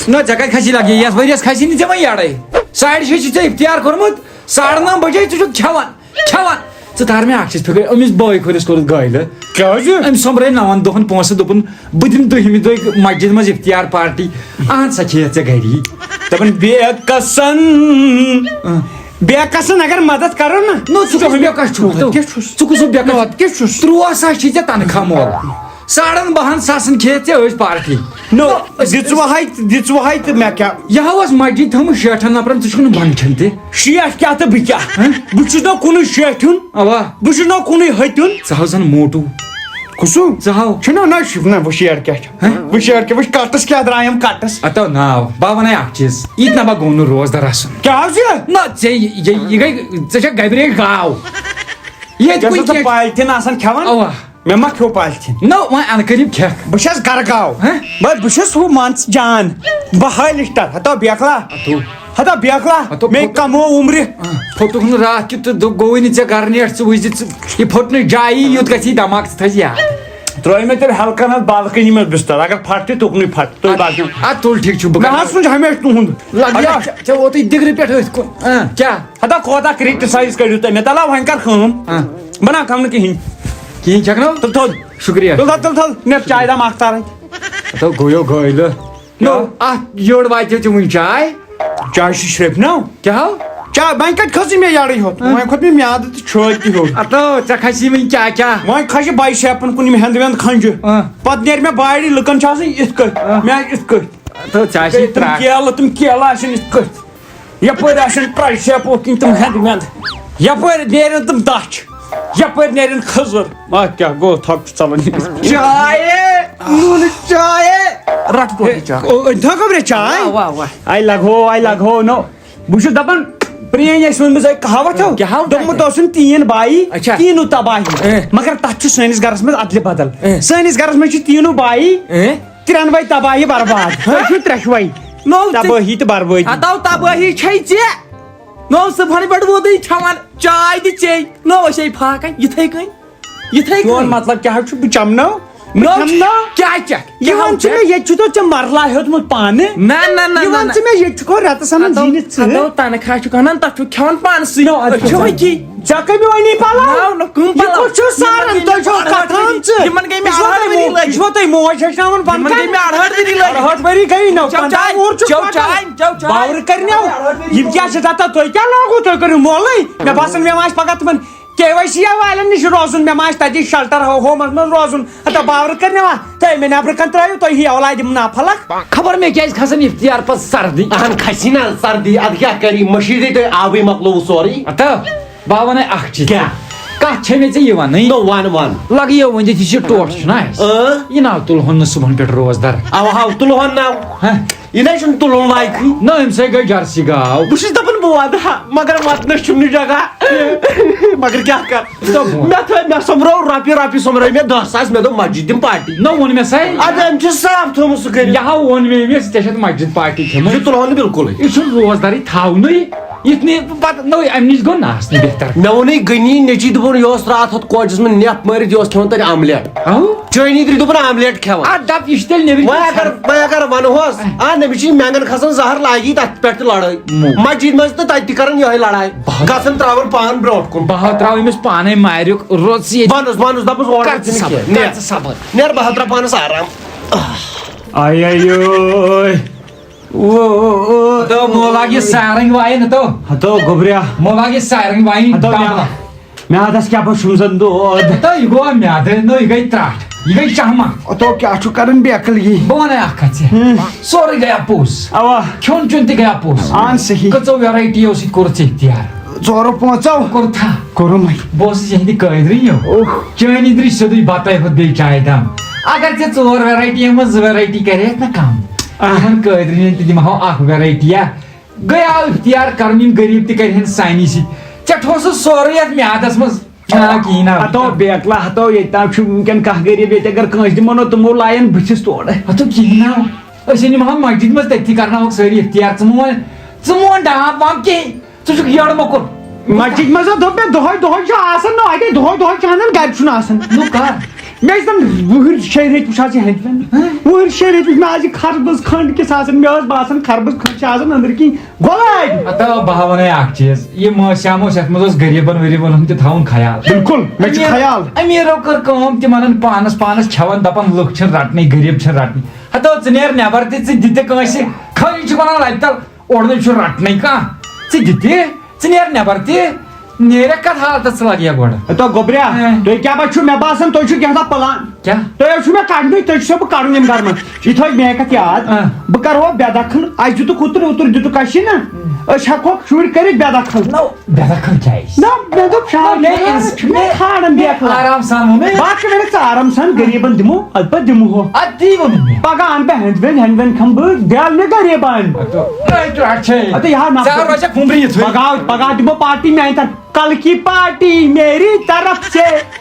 نہ، ژےٚ کَتہِ کھسی لَگہِ؟ یَتھ ؤریَس کھسی نہٕ ژےٚ وۄنۍ یَڑَے۔ ساڑِ شےٚ چھِ ژےٚ اِفتِیار کوٚرمُت، ساڑٕ نَو بَجے ژٕ چھُکھ کھٮ۪وان۔ کھٮ۪وان۔ ژٕ تار مےٚ اکھ چیٖز فِکرِ، أمِس بٲے خٲرِس کوٚرُتھ گالہِ۔ کیٛازِ؟ أمۍ سۄمبرٲے نَوَن دۄہَن پونٛسہٕ، دوٚپُن، "بہٕ دِمہٕ دٔہمہِ دۄہہِ مسجد منٛز اِفتِیار پارٹی۔ اَہَن سا کھیٚیَتھ ژےٚ گَری۔" دَپان، "بے کسن، اۭں۔ بے کسن اگر مدد کرو نا۔" نو، ژٕ کُس بے کس چھُکھ؟ ژٕ کیٛاہ چھُس؟ ژٕ کُس بے کس؟ نو، اَدٕ کیٛاہ چھُس؟ تُرٛواہ ساس چھِ ژےٚ تنخواہ مول۔ ساڑن بَہَن ساسَن کھیٚیَتھ ژےٚ أزۍ پارٹی۔ نو، دِژوہَے، دِژوہَے تہٕ مےٚ کیٛاہ؟ یہِ ہا اوس مسجد تھٲومٕژ شیٹھن نفرن، ژٕ چھُکھ نہٕ بنٛد کھٮ۪ن تہِ۔ شیٹھ کیٛاہ تہٕ بہٕ کیٛاہ؟ ہہ؟ بہٕ چھُس نہ کُنُے شیٹھُن۔ اوا۔ بہٕ چھُس نہ کُنُے ہتیُن۔ ژٕ ہا زن موٹوٗ۔ کُسُم؟ ژٕ ہاو۔ چھُنہ، نہ، چھُ، نہ، وٕچھ یارٕ کیٛاہ چھُ۔ ہہ؟ وٕچھ یارٕ کیٛاہ، وٕچھ کَٹَس کیٛاہ درٛایم کَٹَس۔ ہتو ناو، بہٕ وَنَے اَکھ چیٖز، یہِ تہِ نہ بہٕ گوٚو نہٕ روزدار آسُن۔ کیٛاہ حظ یہِ؟ نہ، ژےٚ یہِ، یہِ، یہِ گٔے، ژےٚ چھےٚ گَبرے گاو۔ ییٚتہِ ژےٚ کُنہِ چھُکھ ژٕ کینٛہہ پالتھیٖن آسان کھٮ۪وان؟ اَوا۔ مےٚ ما کھیوٚو پالتھیٖن؟ نہ، وۄنۍ اَنہٕ کٔرِتھ کھٮ۪کھ۔ بہٕ چھَس گَرٕ گاو۔ ہہ؟ بہٕ، بہٕ چھُس ہُہ مان ژٕ جان۔ بہٕ ہاے لِسٹَر۔ ہتو بیکلا۔ ہتو۔ ہتا بیکلا، ہتو مے پھوٚت-، کمو عمرِ۔ آ، پھوٚتُکھ نہٕ راتھ کیُتھ تہٕ دو-، گوٚوُے نہٕ ژےٚ گرٕ نیٹھ، ژٕ وٕچھ زِ ژٕ، یہِ پھوٚت نہٕ جایی، یُتھ گژھی دٮ۪ماغ، ژٕ تھٲیزِ یاد۔ ترٛٲے مےٚ تیٚلہِ ہلکن ہتھ بالکنی منٛز بستر، اگر پھٹ تہِ تُکنُے پھٹ، تُہۍ اَدٕ، باقٕے۔ اَدٕ تُل ٹھیٖک چھُ، بہٕ مےٚ کرٕ۔ حظ سوٗنچ ہمیشہِ تُہُنٛد۔ لگہِ ہتا۔ ژےٚ، ژےٚ ووتُے دِگرٕ پٮ۪ٹھ أتھۍ کُن۔ آ، کیٛاہ؟ ہتا کوتاہ کرٹیسایز کٔرِو تُہۍ مےٚ، تَلہ وۄنۍ کر کٲم۔ آ۔ بہٕ نہ کھٮ۪مہٕ نہٕ کِہیٖنۍ۔ کِہیٖنۍ چھَکھ نہ؟ تُل تھوٚد۔ شُکریہ۔ تُل تھوٚد، تُل تھوٚد، نیر چاے دام اکھ تارٕنۍ۔ ہتا گوٚو یو گٲلۍ۔ نو، اَتھ یٔڑ واتہِ ژےٚ وُنہِ چاے؟ چاے چھِ شرٛپۍ نو۔ کیٛاہ ہو؟ چاے، وۄنۍ کَتہِ کھٔژٕے مےٚ یَڑٕے ہوت؟ ہہ؟ وۄنۍ کھوٚت مےٚ میٛادٕ تہٕ چھٲتۍ تہِ ہیوٚر۔ ہتو، ژےٚ کھسی وُنہِ کیٛاہ کیٛاہ؟ وۄنۍ کھسہِ بایسیپَن کُن یِم ہٮ۪نٛدٕ وٮ۪نٛدٕ کھنٛجہِ۔ آ۔ پَتہٕ نیرِ مےٚ باڈی، لُکَن چھِ آسان یِتھ کٲٹھۍ۔ آ۔ مےٚ آسہِ یِتھ کٲٹھۍ۔ ہتو، ژےٚ آسی تِم ترٛٹھ۔ کیلہٕ، تِم کیلہٕ آسن یِتھ کٲٹھۍ۔ یپٲرۍ آسن ٹرایسیپ اوت کِنۍ تِم ہٮ۪نٛدٕ وٮ۪نٛدٕ۔ یپٲرۍ نیرن تِم دَچھ۔ یپٲرۍ نیرن کھٔزٕر۔ آ، کیٛاہ گوٚو؟ تھۄکھ چھُ ژلان۔ چاے، نوٗنہٕ چاے۔ رٹ ٹوٹھ چاے۔ او، أنۍ تھٲو خبرے چاے؟ واہ، واہ، واہ۔ آے لگہو، آے لگہو، نو۔ بہٕ چھُس دپان، پرٛٲنۍ ٲسۍ ؤنمٕژ أکۍ کہاوت ہیو۔ کیٛاہ ہاو دوٚپمُت کیٛاہ؟ اوسُن تیٖن بایی، اچھا۔ تیٖنو تباہی۔ اے۔ مگر تتھ چھُ سٲنِس گرس منٛز ادلہِ بدل۔ اے۔ سٲنِس گرس منٛز چھِ تیٖنو بایی۔ اے۔ ترٛٮ۪نوَے تباہی برباد۔ تُہۍ چھِو ترٛٮ۪شوَے۔ نو ژٕ۔ تبٲہی تہٕ بربٲدی۔ ہتاو تبٲہی چھے ژےٚ۔ نو صُبحن پٮ۪ٹھ ووتُے کھٮ۪وان چاے تہِ چے۔ نو أسے فاقے یِتھَے کٔنۍ۔ یِتھَے چون کٔنۍ۔ مطلب کیٛاہ چھُ؟ بہٕ چمناو؟ بہٕ نو چمناو؟ کیٛاہ چکھ؟ کیٛاہ یِوان چھُ چکھ؟ مےٚ، ییٚتہِ چھُ تو ژےٚ مرلا ہیوٚتمُت پانہٕ۔ نہ، نہ، نہ، نہ، یِوان نہ۔ ژٕ مےٚ ییٚتہِ چھُکھ رٮ۪تس انان ہتو، زیٖنِتھ ژٕ۔ ہتو تنخواہ چھُکھ انان، تتھ چھُکھ کھٮ۪وان پانسٕے۔ نو، ادٕ أسۍ چھِو کیٛاہ؟ أکی۔ ژےٚ کٔمۍ ؤنی پلو؟ نو، نو، کٕم یہِ پلو؟ کُس چھُ یِمن ساران؟ گٔے تُہۍ مےٚ چھِو اڑہَتھ کتھ ؤری، ہن ژٕ؟ یِمن گٔے مےٚ یہِ چھُوا اڑہَتھ تۄہہِ ؤری مو-، لٔگۍ۔ یہِ چھُوا تۄہہِ موج ہیٚچھناوان یِمن گٔے پنکھن؟ مےٚ اڑہَتھ ؤری لٔگۍ۔ اڑہَتھ ؤری گٔے نو، چو پنٛداہ چاے، وُہُر چھُ چو پکان۔ چاے، چو چاے۔ باورٕ کٔرۍ نو۔ اڑہَتھ ؤری یِم کیٛاہ چھِ دَپان؟ تُہۍ کیٛاہ لاگو؟ تُہۍ کٔرِو مولٕے۔ مےٚ باسان مےٚ ما آسہِ پگاہ تِمن کے واے سی والٮ۪ن نِش روزُن، مےٚ ما آسہِ تَتہِ شلٹر ہو-، ہومس منٛز روزُن۔ ہتا باورٕ کٔرۍ نو اَتھ۔ تُہۍ مےٚ نٮ۪برٕ کَنہِ ترٛٲیِو، تُہۍ ہی اولادِ مُنافلق۔ خبر مےٚ کیٛازِ کھسان افتیار پتہٕ سردی۔ اہن کھسی نا سردی، ادٕ کیٛاہ کری؟ مٔشیٖدٕے تۄہہِ آبٕے مۄکلووُ سورُے۔ ہتا بہٕ ہا وَنَے اَکھ چیٖز۔ کیٛاہ؟ کَتھ چھےٚ مےٚ ژےٚ یہِ وَنٕنۍ؟ نو وَن وَن۔ لَگہٕ یو ؤنِتھ، یہِ چھِ ٹوٹھ چھُنہ اَسہِ۔ اۭں۔ یہِ ناو تُلہون نہٕ صُبحن پٮ۪ٹھ روزدَر۔ اَوا ہاو، تُلہون ناو۔ ہہ؟ یہِ نہ چھُنہٕ تُلُن لایقٕے۔ نہ، أمۍ سۭتۍ گٔے جرسی گاو۔ بہٕ چھُس دَپان بہٕ وَدٕ ہا، مگر وَدنَس چھُم نہٕ جگہ۔ مگر کیٛاہ کَر؟ دوٚپُن۔ مےٚ تھٲے، مےٚ سۄمبرٲو رۄپیہِ، رۄپیہِ سۄمبرٲے مےٚ دَہ ساس، مےٚ دوٚپ مسجد دِم پارٹی۔ نہ، ووٚن مےٚ سَے۔ اَدٕ أمۍ چھُ صاف تھوٚومُت سُہ کٔرِتھ۔ یہِ ہا ووٚن مےٚ أمِس، ژےٚ چھَتھ مسجد پارٹی کھیٚمٕژ۔ یہِ تُلہون نہٕ بِلکُلٕے۔ یہِ چھُنہٕ روزدَرٕے تھاونُے۔ یُتھ نہٕ پتہٕ نٔوۍ اَمہِ نِش گوٚو ناس نہٕ بہتر۔ مےٚ ووٚنُے غنی نیٚچی، دوٚپُن، یہِ اوس راتھ ہُتھ کوچَس منٛز نٮ۪پھ مٲرِتھ، یہِ اوس کھٮ۪وان تَتہِ آملیٹ۔ اَہو۔ چٲنی تہِ دوٚپُن آملیٹ کھٮ۪وان۔ اَتھ دَپ، یہِ چھِ تیٚلہِ نیٚبرۍ وۄنۍ کِنۍ اگر، وۄنۍ اگر وَنہوس، آ، نیٚبرۍ چھِ مٮ۪نٛگَن کھَسان زَہر، لاگی تَتھ پٮ۪ٹھ تہِ لَڑٲے۔ مو۔ مسجد منٛز تہٕ تَتہِ تہِ کَران یِہوٚے لَڑاے۔ بہٕ گژھان ترٛاوان پان برٛونٛٹھ کُن۔ بہٕ ہا ترٛاوٕ أمِس پانَے ماریُک رۄژ ییٚتہِ۔ وَنُس، وَنُس، دَپُس اورٕ کر ژٕ ژٕ نہٕ صبر، کینٛہہ۔ کر نیر۔ ژٕ صبر۔ نیر، بہٕ ہا ترٛاوٕ پانَس آرام۔ آے آے یوے۔ او، او، او۔ تو مولا یہِ سارنگ وایہِ نہ تو۔ ہتو گوٚبریا۔ مولا یہِ سارنگ وایہِ ہتو ڈبہٕ۔ میادس کیٛاہ پٲٹھۍ چھُم زن دود؟ تو یہِ گوٚو میادٕ، نو یہِ گٔے ترٛٹھ، یہِ گٔے شہمت۔ او تو کیٛاہ چھُ کران بے عقلی؟ بہٕ وَنَے اکھ کتھ ژےٚ۔ ہُم۔ سورُے گٔیا پوٚز۔ اوا۔ کھیوٚن چیوٚن تہِ گٔیا پوٚز۔ اہن صحیح۔ کٔژو ویرایٹیو سۭتۍ کوٚرُتھ ژےٚ اختیار؟ ژورو پانٛژو۔ کوٚرتھا؟ کوٚرُم۔ بہٕ اوسُس یِہنٛدِ قٲدرٕنیو۔ اوہ۔ چٲنۍ اِدرِ سیوٚدُے بتہٕ ہُتھ بیٚیہِ چایہِ دام۔ اگر ژےٚ ژور ویرایٹی منٛز زٕ ویرایٹی کریکھ نہ کم، آہ۔ یِمن قٲدرِنٮ۪ن تہِ دِمہو اکھ ویرایٹی یا گٔیاو اختیار کرُن، یِم غریٖب تہِ کرِہن سانی سۭتۍ۔ ژےٚ ٹھوسُس سورُے یتھ میادس منٛز۔ نہ، کِہیٖنۍ نہ۔ ہتو بیکلا، ہتو ییٚتہِ تام چھُ وٕنکٮ۪ن کانٛہہ غریٖب، ییٚتہِ اگر کٲنٛسہِ دِمو نہ، تِمو لایَن بٕتھِس تورٕ۔ ہتو کِہیٖنۍ نہ۔ أسۍ ہے نِمہو مسجد منٛز تٔتھی کرناوہوکھ سٲری اختیار۔ ژٕ مون، ژٕ مون ڈاپ واپ کِہیٖنۍ۔ ژٕ چھُکھ یٔڑ موٚکُر۔ مسجد منٛز ہا دوٚپ مےٚ، دۄہے دۄہے چھُ آسان، نہ اَتے دۄہے دۄہے چھُ اَنان، گرِ چھُنہٕ آسان۔ نو کر؟ مےٚ ٲسۍ تَن وُہٕرۍ شیٚیہِ رٮ۪تۍ وٕچھ آز یہِ ہٮ۪نٛدِ وٮ۪نٛد۔ ہہ؟ وُہٕرۍ شیٚیہِ رٮ۪تۍ وٕچھ مےٚ آز یہِ خربٕز کھنٛڈ کِس آسان۔ مےٚ ٲس باسان خربٕز کھنٛڈ چھِ آسان أنٛدرٕ کِنۍ گۄلٲبۍ۔ ہتو بہٕ ہا وَنَے اکھ چیٖز، یہِ مٲسیام اوس، یَتھ منٛز اوس غریٖبن ؤریٖبن ہُنٛد تہِ تھاوُن خیال۔ بِلکُل، مےٚ چھُ امیر-، خیال۔ امیٖرو کٔر کٲم، تِمن أنۍ پانس پانس کھٮ۪وان، دَپان لُکھ چھِنہٕ رٹنٕے، غریٖب چھِنہٕ رٹنٕے۔ ہتو ژٕ نیر نٮ۪بر تہِ، ژٕ دِ تہِ کٲنٛسہِ، خٲلی چھُکھ وَنان لبہِ تل۔ اورٕ نہٕ چھُ رٹنٕے کانٛہہ۔ ژٕ دِ تہِ، ژٕ نیر نٮ۪بر تہِ۔ نیرکھ کتھ حالتس ژٕ لگیا گۄڈٕ؟ ہے تو گوٚبریا، اے۔ تُہۍ کیٛاہ پتہٕ چھُو مےٚ باسان تُہۍ چھِو کینٛہہ تام پلان۔ کیٛاہ؟ تُہۍ چھُو مےٚ کڑنُے، تُہۍ چھِو مےٚ کڑُن ییٚمہِ گرٕ منٛز۔ یہِ تھٲیِو مےٚ کتھ یاد۔ اے۔ بہٕ کرہو بے دخل، اسہِ دِتُکھ اوترٕ، اوترٕ دِتُکھ اسہِ یہِ نا، أسۍ ہٮ۪کہوکھ شُرۍ کٔرِتھ بے دخل۔ نو، بے دخل کیٛازِ؟ نہ، مےٚ دوٚپ شاید نہ، مےٚ چھُ مےٚ ژھانڈان بے دخل۔ آرام سان ووٚنُے۔ باقٕے ؤنِتھ ژٕ آرام سان، غریٖبن دِمو، اَدٕ پتہٕ دِمہو۔ اَدٕ تی ووٚنُے مےٚ۔ پگاہ اَنہٕ بہٕ ہینٛد وینٛد، ہینٛد وینٛد کھٮ۪مہٕ بہٕ، دِیال مےٚ غریٖبن۔ نہ، ژٕ اَتھ چھے۔ اَدٕ یہِ ہا نفر۔ ژٕ روزکھ پُمبرِ یِتھُے۔ پگاہ، پگاہ دِمو پارٹی میٛانہِ طرفہٕ، کل کی پارٹی میری طرف سے۔